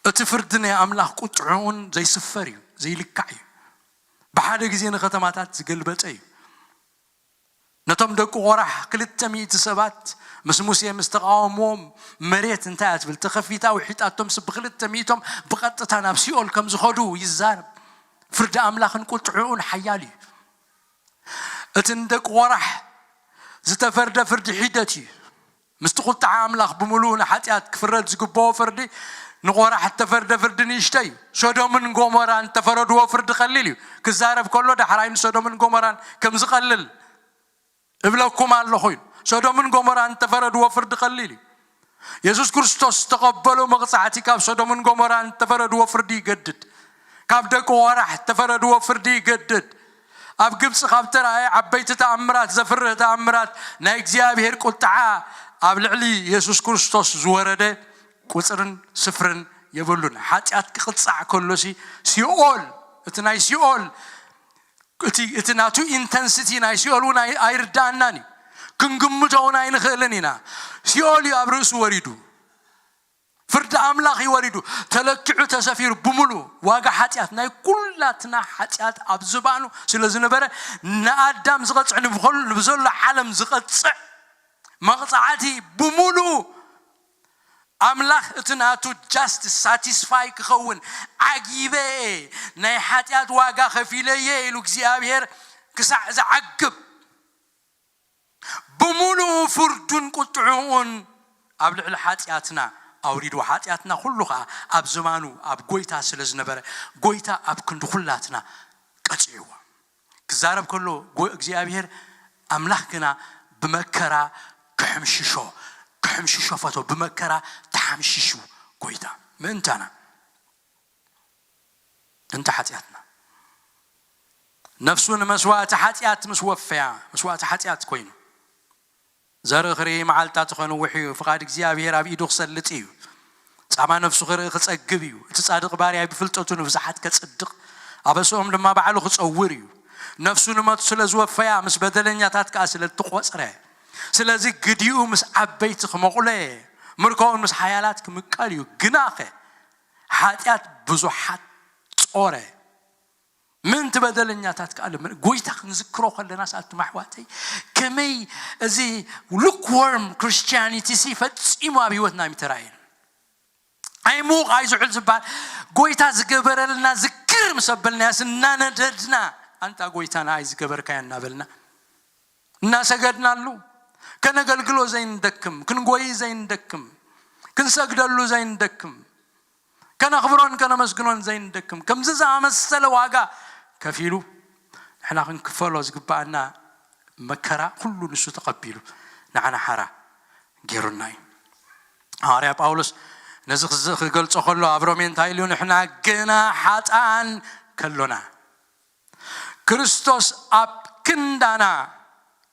እቲ ፍርዲ ናይ ኣምላኽ ቁጥዑ እውን ዘይስፈር እዩ፣ ዘይልካዕ እዩ። ብሓደ ግዜ ንከተማታት ዝገልበጠ እዩ። ነቶም ደቂ ቆራሕ ክልተ ሚእቲ ሰባት ምስ ሙሴ ምስ ተቃወምዎም፣ መሬት እንታይ እያ ትብል? ተኸፊታ ውሒጣቶምስ ብክልተ ሚእቶም ብቐጥታ ናብ ሲኦል ከም ዝኸዱ ይዛረብ። ፍርዲ ኣምላኽን ቁጥዑኡን ሓያል እዩ። እቲ ንደቂ ቆራሕ ዝተፈርደ ፍርዲ ሒደት እዩ። ምስቲ ቁጥዓ ኣምላኽ ብምሉኡ ንሓጢኣት ክፍረድ ዝግብኦ ፍርዲ፣ ንቆራሕ እተፈርደ ፍርዲ ንእሽቶ እዩ። ሶዶምን ጎሞራን እተፈረድዎ ፍርዲ ቀሊል እዩ። ክዛረብ ከሎ ዳሕራይ ንሶዶምን ጎሞራን ከም ዝቐልል እብለኩም ኣለኹ ኢሉ። ሶዶምን ጎሞራን እተፈረድዎ ፍርዲ ቀሊል እዩ። የሱስ ክርስቶስ ዝተቐበሎ መቕጻዕቲ ካብ ሶዶምን ጎሞራን እተፈረድዎ ፍርዲ ይገድድ። ካብ ደቂ ቆራሕ እተፈረድዎ ፍርዲ ይገድድ። ኣብ ግብጺ ካብ ተራእየ ዓበይቲ ተኣምራት ዘፍርህ ተኣምራት ናይ እግዚኣብሔር ቁጥዓ ኣብ ልዕሊ የሱስ ክርስቶስ ዝወረደ ቁጽርን ስፍርን የብሉን። ሓጢኣት ክቕጻዕ ከሎሲ ሲኦል፣ እቲ ናይ ሲኦል፣ እቲ፣ እቲ ናቱ ኢንተንሲቲ ናይ ሲኦል እውን ኣይ-፣ ኣይርዳእናን እዩ። ክንግምቶ እውን ኣይንኽእልን ኢና። ሲኦል እዩ ኣብ ርእሱ ወሪዱ። ፍርዲ ኣምላኽ እዩ ወሪዱ። ተለኪዑ ተሰፊሩ ብምሉእ ዋጋ ሓጢኣት፣ ናይ ኩላትና ሓጢኣት ኣብ ዝባኑ ስለ ዝነበረ፣ ንኣዳም ዝቐጽዕ፣ ንብኸሉ-፣ ንብዘሎ ዓለም ዝቐጽዕ መቕጻዕቲ ብምሉእ ኣምላኽ እቲ ናቱ ጃስቲስ ሳቲስፋይ ክኸውን፣ ዓጊበ እየ፣ ናይ ሓጢኣት ዋጋ ከፊለ እየ ኢሉ እግዚኣብሔር ክሳዕ ዝዓግብ፣ ብምሉኡ ፍርዱን ቁጥዕኡን ኣብ ልዕሊ ሓጢኣትና ኣውሪድዎ። ሓጢኣትና ኩሉ ኸዓ ኣብ ዝባኑ ኣብ ጎይታ ስለ ዝነበረ፣ ጎይታ ኣብ ክንዲ ኩላትና ቀጺዕዎ። ክዛረብ ከሎ ጎ እግዚኣብሔር ኣምላኽ ግና ብመከራ ክሕምሽሾ፣ ክሕምሽሾ ፈቶ፣ ብመከራ ተሓምሺሹ ጎይታ ምእንታና። እንተ ሓጢኣትና ነፍሱ ንመስዋእቲ ሓጢኣት ምስ ወፈያ፣ መስዋእቲ ሓጢኣት ኮይኑ፣ ዘርኢ ክርኢ መዓልትታቱ ከንውሕ እዩ። ፍቓድ እግዚኣብሔር ኣብ ኢዱ ክሰልጥ እዩ። ጻማ ነፍሱ ክርኢ ክጸግብ እዩ። እቲ ጻድቕ ባርያይ ብፍልጠቱ ንብዙሓት ከጽድቕ፣ ኣበስኦም ድማ ባዕሉ ክጸውር እዩ። ነፍሱ ንመቱ ስለ ዝወፈያ፣ ምስ በደለኛታት ከኣ ስለ እትቖጽረ፣ ስለዚ ግዲኡ ምስ ዓበይቲ ክመቑለ፣ ምርኮኡን ምስ ሓያላት ክምቀል እዩ። ግናኸ ሓጢኣት ብዙሓት ጾረ፣ ምእንቲ በደለኛታት ከኣ ለመነ። ጎይታ ክንዝክሮ ከለና፣ ሰኣቱም ኣሕዋተይ፣ ከመይ እዚ ሉክዎርም ክርስቲያኒቲ ሲ ፈጺሙ ኣብ ህይወትና ኣይምተራእየን። ኣይምውቕ ኣይዝሑል ዝበሃል፣ ጎይታ ዝገበረልና ዝክር ምስ ኣበልናዮስ እናነደድና፣ ኣንታ ጎይታ ንኣይ ዝገበርካዮ እናበልና፣ እናሰገድናሉ፣ ከነገልግሎ ዘይንደክም፣ ክንጎይ ዘይንደክም፣ ክንሰግደሉ ዘይንደክም፣ ከነኽብሮን ከነመስግኖን ዘይንደክም፣ ከምዚ ዝኣመሰለ ዋጋ ከፊሉ፣ ንሕና ክንክፈሎ ዝግብኣና መከራ ኩሉ ንሱ ተቐቢሉ፣ ንዓና ሓራ ገይሩና እዩ። ሃዋርያ ጳውሎስ ነዚ ክዝ ክገልጾ ከሎ፣ ኣብ ሮሜ እንታይ ኢሉ? ንሕና ገና ሓጥኣን ከሎና፣ ክርስቶስ ኣብ ክንዳና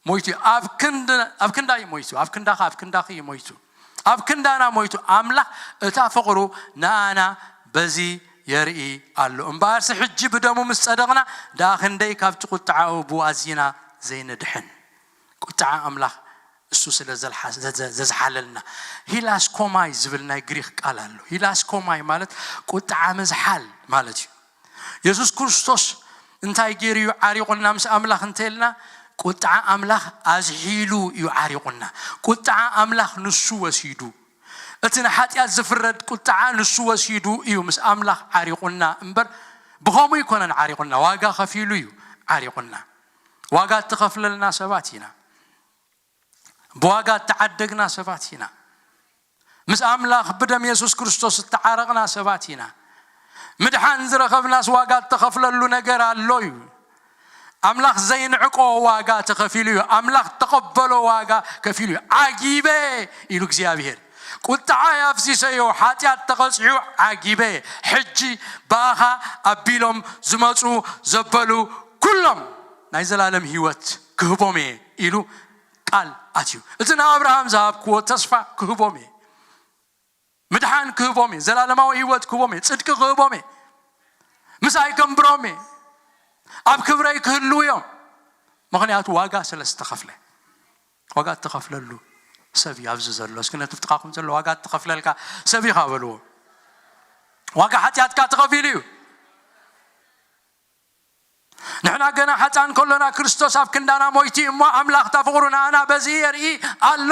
ሞይቱ እዩ። ኣብ ክንድ-፣ ኣብ ክንዳ እዩ ሞይቱ። ኣብ ክንዳኻ፣ ኣብ ክንዳኺ እዩ ሞይቱ። ኣብ ክንዳና ሞይቱ። ኣምላኽ እታ ፍቕሩ ንኣና በዚ የርኢ ኣሎ። እምበኣርሲ ሕጂ ብደሙ ምስ ጸደቕና፣ ደኣ ክንደይ ካብቲ ቁጥዓኡ ብኡ ኣዚና ዘይንድሕን። ቁጥዓ ኣምላኽ እሱ ስለ ዘልሓ-፣ ዘ-፣ ዘ-፣ ዘዝሓለልና። ሂላስኮማይ ዝብል ናይ ግሪኽ ቃል ኣሎ። ሂላስኮማይ ማለት ቁጥዓ ምዝሓል ማለት እዩ። የሱስ ክርስቶስ እንታይ ገይሩ እዩ ዓሪቑና ምስ ኣምላኽ እንተ ኢልና፣ ቁጥዓ ኣምላኽ ኣዝሒሉ እዩ ዓሪቑና። ቁጥዓ ኣምላኽ ንሱ ወሲዱ። እቲ ንሓጢኣት ዝፍረድ ቁጥዓ ንሱ ወሲዱ እዩ ምስ ኣምላኽ ዓሪቑና እምበር፣ ብኸምኡ ኣይኮነን ዓሪቑና። ዋጋ ከፊሉ እዩ ዓሪቑና። ዋጋ እተኸፍለልና ሰባት ኢና። ብዋጋ እተዓደግና ሰባት ኢና። ምስ ኣምላኽ ብደም የሱስ ክርስቶስ እተዓረቕና ሰባት ኢና። ምድሓን ዝረኸብናስ ዋጋ እተኸፍለሉ ነገር ኣሎ እዩ። ኣምላኽ ዘይንዕቆ ዋጋ ተኸፊሉ እዩ። ኣምላኽ እተቐበሎ ዋጋ ከፊሉ እዩ። ዓጊበ ኢሉ እግዚኣብሄር። ቁጥዓይ ኣፍሲሰዮ፣ ሓጢኣት ተቐጺዑ፣ ዓጊበ። ሕጂ ብኣኻ ኣቢሎም ዝመጹ ዘበሉ ኩሎም ናይ ዘላለም ህይወት ክህቦም እየ ኢሉ ቃል ኣትዩ። እቲ ንኣብርሃም ዝሃብክዎ ተስፋ ክህቦም እየ። ምድሓን ክህቦም እየ። ዘላለማዊ ህይወት ክህቦም እየ። ጽድቂ ክህቦም እየ። ምሳይ ከንብሮም እየ። ኣብ ክብረይ ክህልዉ እዮም። ምኽንያቱ ዋጋ ስለ ዝተኸፍለ። ዋጋ እተኸፍለሉ ሰብ እዩ ኣብዚ ዘሎ። እስኪ ነቲ ብጥቓኹም ዘሎ ዋጋ እተኸፍለልካ ሰብ ኢኻ በልዎ። ዋጋ ሓጢኣትካ ተኸፊሉ እዩ። ንሕና ገና ሓጥኣን ከሎና ክርስቶስ ኣብ ክንዳና ሞይቱ እዩ እሞ፣ ኣምላኽ እታ ፍቕሩ ንኣና በዚ የርኢ ኣሎ።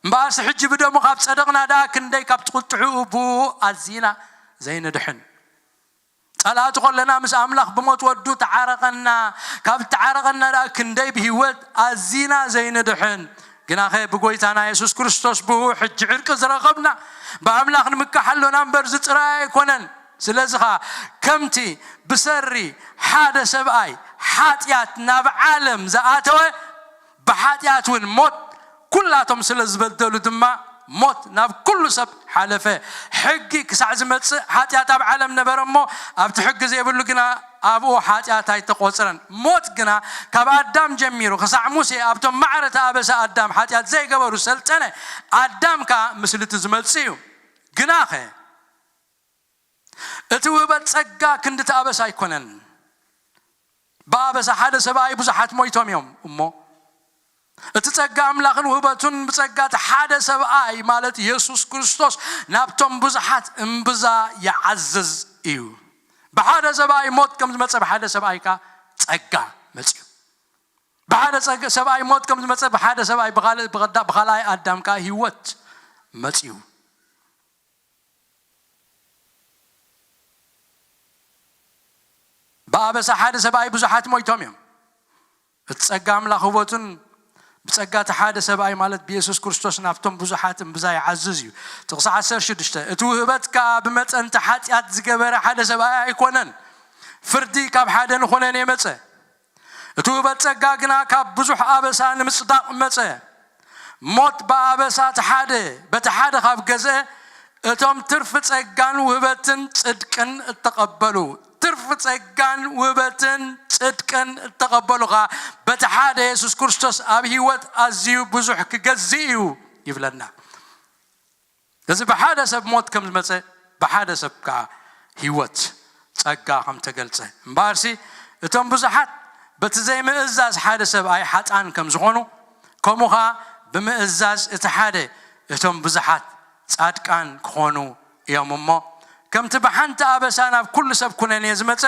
እምበኣርሲ ሕጂ ብደሙ ካብ ጸደቕና ደኣ ክንደይ ካብቲ ቁጥዕኡ ብኡ ኣዚና ዘይንድሕን። ጸላእቲ ከለና ምስ ኣምላኽ ብሞት ወዱ ተዓረቐና። ካብ ተዓረቐና ደኣ ክንደይ ብህይወት ኣዚና ዘይንድሕን። ግናኸ ብጎይታና የሱስ ክርስቶስ ብኡ ሕጂ ዕርቂ ዝረኸብና፣ ብኣምላኽ ንምካሓሎና እምበር እዚ ጥራይ ኣይኮነን። ስለዚ ኸኣ ከምቲ ብሰሪ ሓደ ሰብኣይ ሓጢኣት ናብ ዓለም ዝኣተወ፣ ብሓጢኣት እውን ሞት፣ ኩላቶም ስለ ዝበደሉ ድማ ሞት ናብ ኩሉ ሰብ ሓለፈ። ሕጊ ክሳዕ ዝመጽእ ሓጢኣት ኣብ ዓለም ነበረ እሞ፣ ኣብቲ ሕጊ ዘይብሉ ግና ኣብኡ ሓጢኣት ኣይተቖጽረን። ሞት ግና ካብ ኣዳም ጀሚሩ ክሳዕ ሙሴ ኣብቶም ማዕረ እቲ ኣበሳ ኣዳም ሓጢኣት ዘይገበሩ ሰልጠነ። ኣዳም ከኣ ምስሊ እቲ ዝመጽእ እዩ። ግናኸ እቲ ውህበት ጸጋ ክንዲ እቲ ኣበሳ ኣይኮነን። ብኣበሳ ሓደ ሰብኣይ ብዙሓት ሞይቶም እዮም እሞ፣ እቲ ጸጋ ኣምላኽን ውህበቱን ብጸጋ እቲ ሓደ ሰብኣይ ማለት የሱስ ክርስቶስ ናብቶም ብዙሓት እምብዛ ይዓዝዝ እዩ። ብሓደ ሰብኣይ ሞት ከም ዝመጸ ብሓደ ሰብኣይ ከኣ ጸጋ መጽዩ። ብሓደ ጸግ-፣ ሰብኣይ ሞት ከም ዝመጸ ብሓደ ሰብኣይ ብኻልእ፣ ብቐዳ-፣ ብኻልኣይ ኣዳም ከኣ ህይወት መጽዩ። ኣበሳ ሓደ ሰብኣይ ብዙሓት ሞይቶም እዮም። እቲ ጸጋ ኣምላኽ ህቦትን ብጸጋ እቲ ሓደ ሰብኣይ ማለት ብየሱስ ክርስቶስ ናብቶም ብዙሓት እምብዛ ይዓዝዝ እዩ። ጥቕሲ ዓሰርተ ሽዱሽተ፣ እቲ ውህበት ከኣ ብመጠን እቲ ሓጢኣት ዝገበረ ሓደ ሰብኣይ ኣይኮነን፣ ፍርዲ ካብ ሓደ ንኹነን የመጸ። እቲ ውህበት ጸጋ ግና ካብ ብዙሕ ኣበሳ ንምጽዳቕ መጸ። ሞት ብኣበሳ እቲ ሓደ በቲ ሓደ ካብ ገዝአ፣ እቶም ትርፊ ጸጋን ውህበትን ጽድቅን እተቐበሉ፣ ትርፊ ጸጋን ውህበትን ጽድቅን እተቐበሉ ኸኣ በቲ ሓደ የሱስ ክርስቶስ ኣብ ህይወት ኣዝዩ ብዙሕ ክገዝእ እዩ ይብለና። እዚ ብሓደ ሰብ ሞት ከም ዝመጸ፣ ብሓደ ሰብ ከኣ ህይወት ጸጋ ከም ተገልጸ። እምበኣርሲ እቶም ብዙሓት በቲ ዘይምእዛዝ ሓደ ሰብኣይ ሓጥኣን ከም ዝኾኑ፣ ከምኡ ኸኣ ብምእዛዝ እቲ ሓደ እቶም ብዙሓት ጻድቃን ክኾኑ እዮም። እሞ ከምቲ ብሓንቲ ኣበሳ ናብ ኩሉ ሰብ ኩነኔ ዝመጸ፣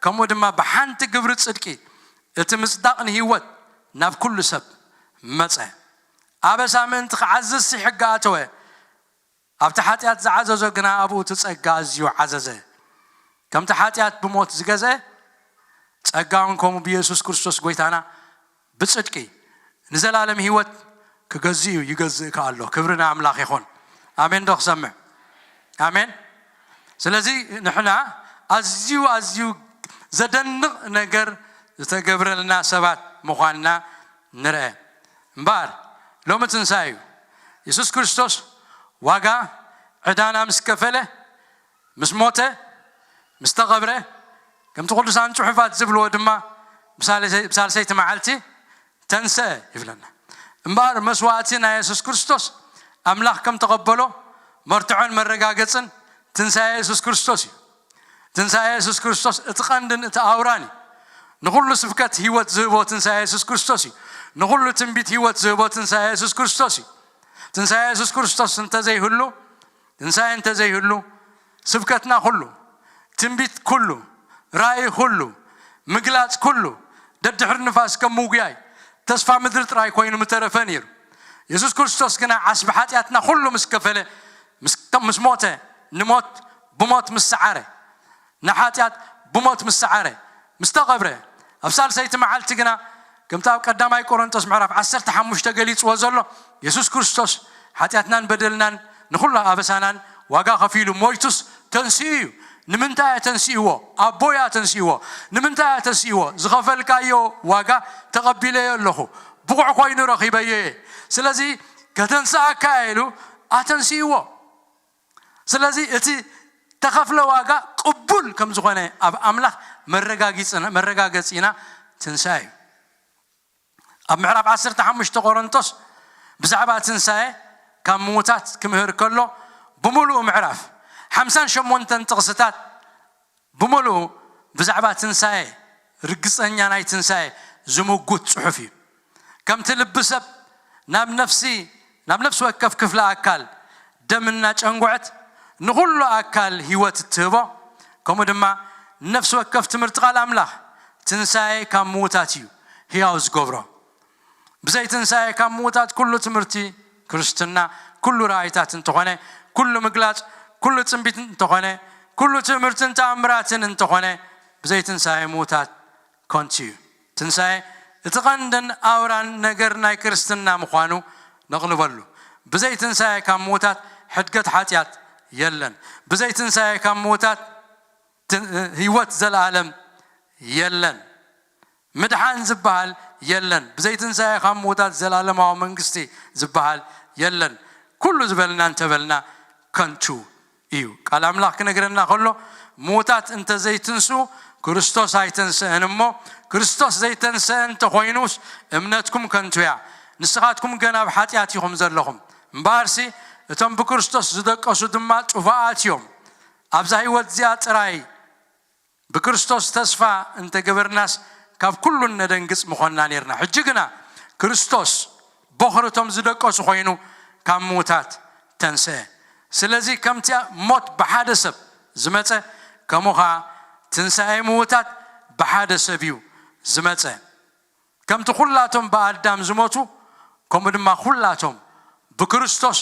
ከምኡ ድማ ብሓንቲ ግብሪ ጽድቂ እቲ ምጽዳቕ ንህይወት ናብ ኩሉ ሰብ መጸ። ኣበሳ ምእንቲ ክዓዝዝሲ ሕጊ ኣተወ። ኣብቲ ሓጢኣት ዝዓዘዞ ግና ኣብኡ እቲ ጸጋ ኣዝዩ ዓዘዘ። ከምቲ ሓጢኣት ብሞት ዝገዝአ፣ ጸጋ እውን ከምኡ ብየሱስ ክርስቶስ ጐይታና ብጽድቂ ንዘላለም ህይወት ክገዝእ እዩ፣ ይገዝእ ከኣ ኣሎ። ክብሪ ንኣምላኽ ይኹን። ኣሜን ዶ ክሰምዕ? ኣሜን። ስለዚ ንሕና ኣዝዩ፣ ኣዝዩ ዘደንቕ ነገር ዝተገብረልና ሰባት ምዃንና ንርአ። እምበኣር ሎሚ ትንሳኤ እዩ። የሱስ ክርስቶስ ዋጋ ዕዳና ምስ ከፈለ፣ ምስ ሞተ፣ ምስ ተቐብረ፣ ከምቲ ቅዱሳን ጽሑፋት ዝብልዎ ድማ ብሳልሰይ-፣ ብሳልሰይቲ መዓልቲ ተንስአ ይብለና። እምበኣር መስዋእቲ ናይ የሱስ ክርስቶስ ኣምላኽ ከም ተቐበሎ መርትዖን መረጋገጽን ትንሳኤ የሱስ ክርስቶስ እዩ። ትንሳኤ የሱስ ክርስቶስ እቲ ቀንድን እቲ ኣውራን እዩ። ንኹሉ ስብከት ህይወት ዝህቦ ትንሳኤ የሱስ ክርስቶስ እዩ። ንኹሉ ትንቢት ህይወት ዝህቦ ትንሳኤ የሱስ ክርስቶስ እዩ። ትንሳኤ የሱስ ክርስቶስ እንተዘይህሉ፣ ትንሳኤ እንተዘይህሉ፣ ስብከትና ኩሉ፣ ትንቢት ኩሉ፣ ራእይ ኩሉ፣ ምግላጽ ኩሉ፣ ደድሕሪ ንፋስ ከም ምጉያይ፣ ተስፋ ምድሪ ጥራይ ኮይኑ ምተረፈ ነይሩ። የሱስ ክርስቶስ ግና ዓስቢ ሓጢኣትና ኩሉ ምስ ከፈለ፣ ምስ፣ ምስ ሞተ፣ ንሞት ብሞት ምስ ሰዓረ፣ ንሓጢኣት ብሞት ምስ ሰዓረ፣ ምስ ተቐብረ፣ ኣብ ሳልሰይቲ መዓልቲ ግና፣ ከምቲ ኣብ ቀዳማይ ቆሮንቶስ ምዕራፍ ዓሰርተ ሓሙሽተ ገሊጽዎ ዘሎ፣ የሱስ ክርስቶስ ሓጢኣትናን በደልናን ንኹሉ ኣበሳናን ዋጋ ከፊሉ ሞይቱስ ተንሲኡ እዩ። ንምንታይ እየ ተንሲእዎ? ኣቦይ እያ ተንሲእዎ። ንምንታይ እያ ተንሲእዎ? ዝኸፈልካዮ ዋጋ ተቐቢለዮ ኣለኹ። ብቑዕ ኮይኑ ረኺበዮ እየ። ስለዚ ከተንስኣካ እየ ኢሉ ኣተንሲእዎ። ስለዚ እቲ ተኸፍለ ዋጋ ቅቡል ከም ዝኾነ ኣብ ኣምላኽ መረጋጊጽና-፣ መረጋገጺና ትንሳኤ እዩ። ኣብ ምዕራፍ ዓሰርተ ሓሙሽተ ቆሮንቶስ ብዛዕባ ትንሳኤ ካብ ምዉታት ክምህር ከሎ፣ ብምሉኡ ምዕራፍ ሓምሳን ሸሞንተን ጥቕስታት ብምሉኡ ብዛዕባ ትንሳኤ፣ ርግጸኛ ናይ ትንሳኤ ዝምጉት ጽሑፍ እዩ። ከምቲ ልቢ ሰብ ናብ ነፍሲ፣ ናብ ነፍሲ ወከፍ ክፍለ ኣካል ደም እናጨንጉዐት ንኹሉ ኣካል ህይወት እትህቦ፣ ከምኡ ድማ ንነፍሲ ወከፍ ትምህርቲ ቃል ኣምላኽ ትንሳኤ ካብ ምዉታት እዩ ህያው ዝገብሮ። ብዘይ ትንሳኤ ካብ ምዉታት ኩሉ ትምህርቲ ክርስትና፣ ኩሉ ራእይታት እንተኾነ፣ ኩሉ ምግላጽ፣ ኩሉ ጽንቢት እንተኾነ፣ ኩሉ ትምህርትን ተኣምራትን እንተኾነ፣ ብዘይ ትንሳኤ ምዉታት ከንቱ እዩ። ትንሳኤ እቲ ቀንድን ኣውራን ነገር ናይ ክርስትና ምዃኑ ነቕልበሉ። ብዘይ ትንሳኤ ካብ ምዉታት ሕድገት ሓጢኣት የለን። ብዘይ ትንሳኤ ካብ ምዉታት ትን-፣ ህይወት ዘለኣለም የለን። ምድሓን ዝበሃል የለን። ብዘይ ትንሳኤ ካብ ምዉታት ዘለኣለማዊ መንግስቲ ዝበሃል የለን። ኩሉ ዝበልና እንተበልና ከንቱ እዩ። ቃል ኣምላኽ ክነግረና ከሎ፣ ምዉታት እንተ ዘይትንስኡ፣ ክርስቶስ ኣይተንስአን እሞ፣ ክርስቶስ ዘይተንስአ እንተኾይኑስ፣ እምነትኩም ከንቱ እያ፣ ንስኻትኩም ገና ኣብ ሓጢኣት ኢኹም ዘለኹም። እምበኣርሲ፣ እቶም ብክርስቶስ ዝደቀሱ ድማ ጥፉኣት እዮም። ኣብዛ ህይወት እዚኣ ጥራይ ብክርስቶስ ተስፋ እንተገበርናስ፣ ካብ ኩሉ እነደንግጽ ምኾንና ኔርና። ሕጂ ግና ክርስቶስ ቦኽሪ እቶም ዝደቀሱ ኮይኑ ካብ ምዉታት ተንስአ። ስለዚ ከምቲ ሞት ብሓደ ሰብ ዝመጸ፣ ከምኡ ኸኣ ትንሳኤ ምዉታት ብሓደ ሰብ እዩ ዝመጸ። ከምቲ ኩላቶም ብኣዳም ዝሞቱ፣ ከምኡ ድማ ኩላቶም ብክርስቶስ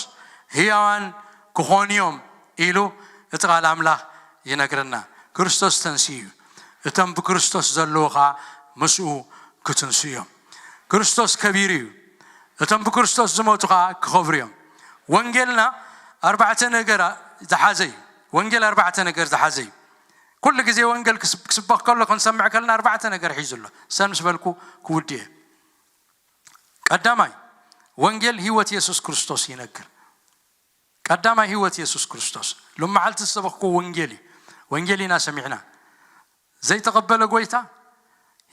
ህያዋን ክኾኑ እዮም ኢሉ እቲ ቃል ኣምላኽ ይነግረና። ክርስቶስ ተንሲኡ እዩ። እቶም ብክርስቶስ ዘለዉ ኸዓ ምስኡ ክትንሱ እዮም። ክርስቶስ ከቢሩ እዩ። እቶም ብክርስቶስ ዝሞቱ ኸዓ ክኸብሩ እዮም። ወንጌልና ኣርባዕተ ነገር ዝሓዘ እዩ። ወንጌል ኣርባዕተ ነገር ዝሓዘ እዩ። ኩሉ ግዜ ወንጌል ክስበኽ ከሎ ክንሰምዕ ከለና ኣርባዕተ ነገር ሒዙ ኣሎ። ሰን ምስ በልኩ ክውድእ እየ። ቀዳማይ፣ ወንጌል ህይወት የሱስ ክርስቶስ ይነግር። ቀዳማይ ህይወት የሱስ ክርስቶስ። ሎም መዓልቲ ዝሰበኽኩ ወንጌል እዩ። ወንጌል ኢና ሰሚዕና። ዘይተቐበለ ጎይታ፣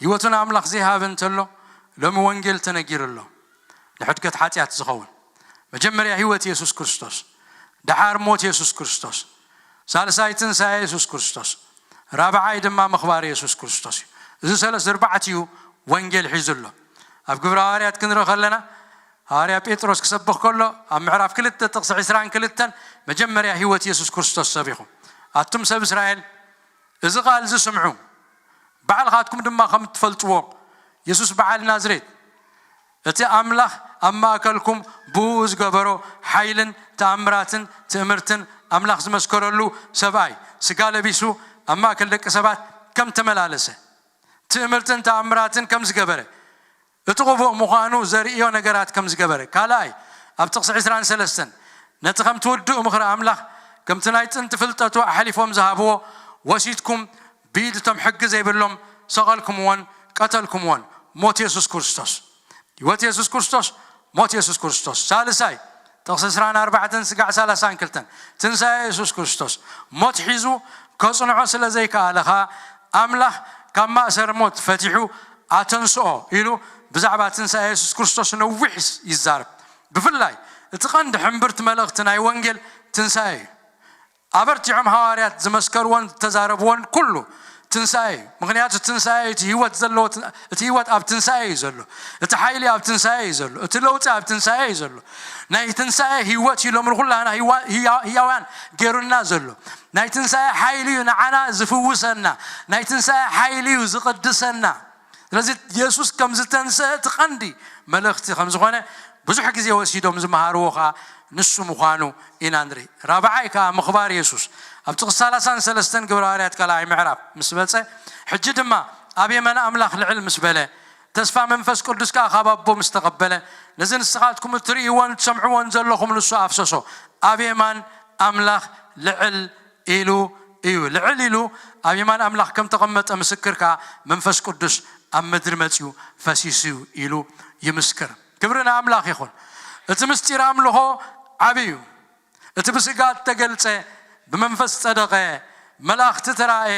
ህይወቱ ንኣምላኽ ዘይሃበ እንተሎ፣ ሎሚ ወንጌል ተነጊሩ ኣሎ። ንሕድገት ሓጢኣት ዝኸውን መጀመርያ ህይወት የሱስ ክርስቶስ፣ ደሓር ሞት የሱስ ክርስቶስ፣ ሳልሳይ ትንሳኤ የሱስ ክርስቶስ፣ ራብዓይ ድማ ምኽባር የሱስ ክርስቶስ እዩ። እዚ ሰለስተ ኣርባዕቲኡ ወንጌል ሒዙ ኣሎ። ኣብ ግብረ ሃዋርያት ክንርኢ ከለና፣ ሃዋርያ ጴጥሮስ ክሰብኽ ከሎ፣ ኣብ ምዕራፍ ክልተ ጥቕሲ ዕስራን ክልተን መጀመርያ ህይወት የሱስ ክርስቶስ ሰቢኹ። ኣቱም ሰብ እስራኤል፣ እዚ ቃል እዚ ስምዑ፣ ባዕልኻትኩም ድማ ከም እትፈልጥዎ፣ የሱስ በዓል ናዝሬት፣ እቲ ኣምላኽ ኣብ ማእከልኩም ብኡ ዝገበሮ ሓይልን ተኣምራትን ትእምርትን፣ ኣምላኽ ዝመስከረሉ ሰብኣይ፣ ስጋ ለቢሱ ኣብ ማእከል ደቂ ሰባት ከም ተመላለሰ፣ ትእምርትን ተኣምራትን ከም ዝገበረ፣ እቲ ቅቡእ ምዃኑ ዘርእዮ ነገራት ከም ዝገበረ። ካልኣይ፣ ኣብ ጥቕሲ ዕስራን ሰለስተን፣ ነቲ ከምቲ ውዱእ ምኽሪ ኣምላኽ፣ ከምቲ ናይ ጥንቲ ፍልጠቱ ኣሕሊፎም ዝሃብዎ፣ ወሲድኩም ብኢድ እቶም ሕጊ ዘይብሎም ሰቐልኩምዎን ቀተልኩምዎን። ሞት የሱስ ክርስቶስ። ህይወት የሱስ ክርስቶስ፣ ሞት የሱስ ክርስቶስ። ሳልሳይ፣ ጥቕሲ ዕስራን ኣርባዕተን ስጋዕ ሰላሳን ክልተን፣ ትንሳኤ የሱስ ክርስቶስ። ሞት ሒዙ ከጽንዖ ስለ ዘይከኣለ ኸኣ፣ ኣምላኽ ካብ ማእሰር ሞት ፈቲሑ ኣተንስኦ ኢሉ ብዛዕባ ትንሳኤ የሱስ ክርስቶስ ነዊሕ ይዛረብ። ብፍላይ እቲ ቀንዲ ሕምብርቲ መልእኽቲ ናይ ወንጌል ትንሳኤ እዩ። ኣበርቲዖም ሃዋርያት ዝመስከርዎን ዝተዛረብዎን ኩሉ ትንሳኤ እዩ። ምኽንያቱ ትንሳኤ እቲ ህይወት ዘለዎ ትን-፣ እቲ ህይወት ኣብ ትንሳኤ እዩ ዘሎ። እቲ ሓይሊ ኣብ ትንሳኤ እዩ ዘሎ። እቲ ለውጢ ኣብ ትንሳኤ እዩ ዘሎ። ናይ ትንሳኤ ህይወት እዩ። ሎሚ ንኹላና ህይዋ-፣ ህያ-፣ ህያውያን ገይሩና ዘሎ። ናይ ትንሳኤ ሓይሊ እዩ ንዓና ዝፍውሰና። ናይ ትንሳኤ ሓይሊ እዩ ዝቕድሰና። ስለዚ የሱስ ከም ዝተንስአ እቲ ቀንዲ መልእኽቲ ከም ዝኾነ ብዙሕ ግዜ ወሲዶም ዝመሃርዎ ኸኣ ንሱ ምዃኑ ኢና ንርኢ። ራብዓይ ከኣ ምኽባር የሱስ። ኣብ ጥቕሲ ሰላሳን ሰለስተን ግብረ ሃዋርያት ካልኣይ ምዕራፍ ምስ በጸ፣ ሕጂ ድማ ኣብ የማን ኣምላኽ ልዕል ምስ በለ፣ ተስፋ መንፈስ ቅዱስ ከኣ ካብ ኣቦ ምስ ተቐበለ፣ ነዚ ንስኻትኩም እትርእይዎን እትሰምዕዎን ዘለኹም ንሱ ኣፍሰሶ። ኣብ የማን ኣምላኽ ልዕል ኢሉ እዩ። ልዕል ኢሉ ኣብ የማን ኣምላኽ ከም ተቐመጠ ምስክር ከኣ መንፈስ ቅዱስ ኣብ ምድሪ መጺኡ ፈሲሱ እዩ ኢሉ ይምስክር። ክብሪ ንኣምላኽ ይኹን። እቲ ምስጢር ኣምልኾ ዓቢ እዩ። እቲ ብስጋ እተገልጸ፣ ብመንፈስ ጸደቐ፣ መላእኽቲ ተራእየ፣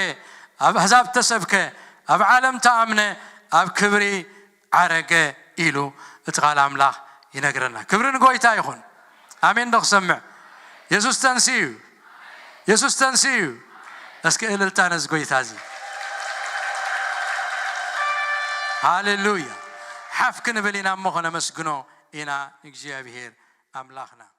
ኣብ ኣህዛብ ተሰብከ፣ ኣብ ዓለም ተኣምነ፣ ኣብ ክብሪ ዓረገ ኢሉ እቲ ቃል ኣምላኽ ይነግረና። ክብሪ ንጎይታ ይኹን። ኣሜን ዶ ክሰምዕ? የሱስ ተንስኡ እዩ። የሱስ ተንስኡ እዩ። እስኪ እልልታ ነዚ ጎይታ እዚ። ሃሌሉያ። ሓፍ ክንብል ኢና እሞ ከነመስግኖ ኢና ንእግዚኣብሔር ኣምላኽና።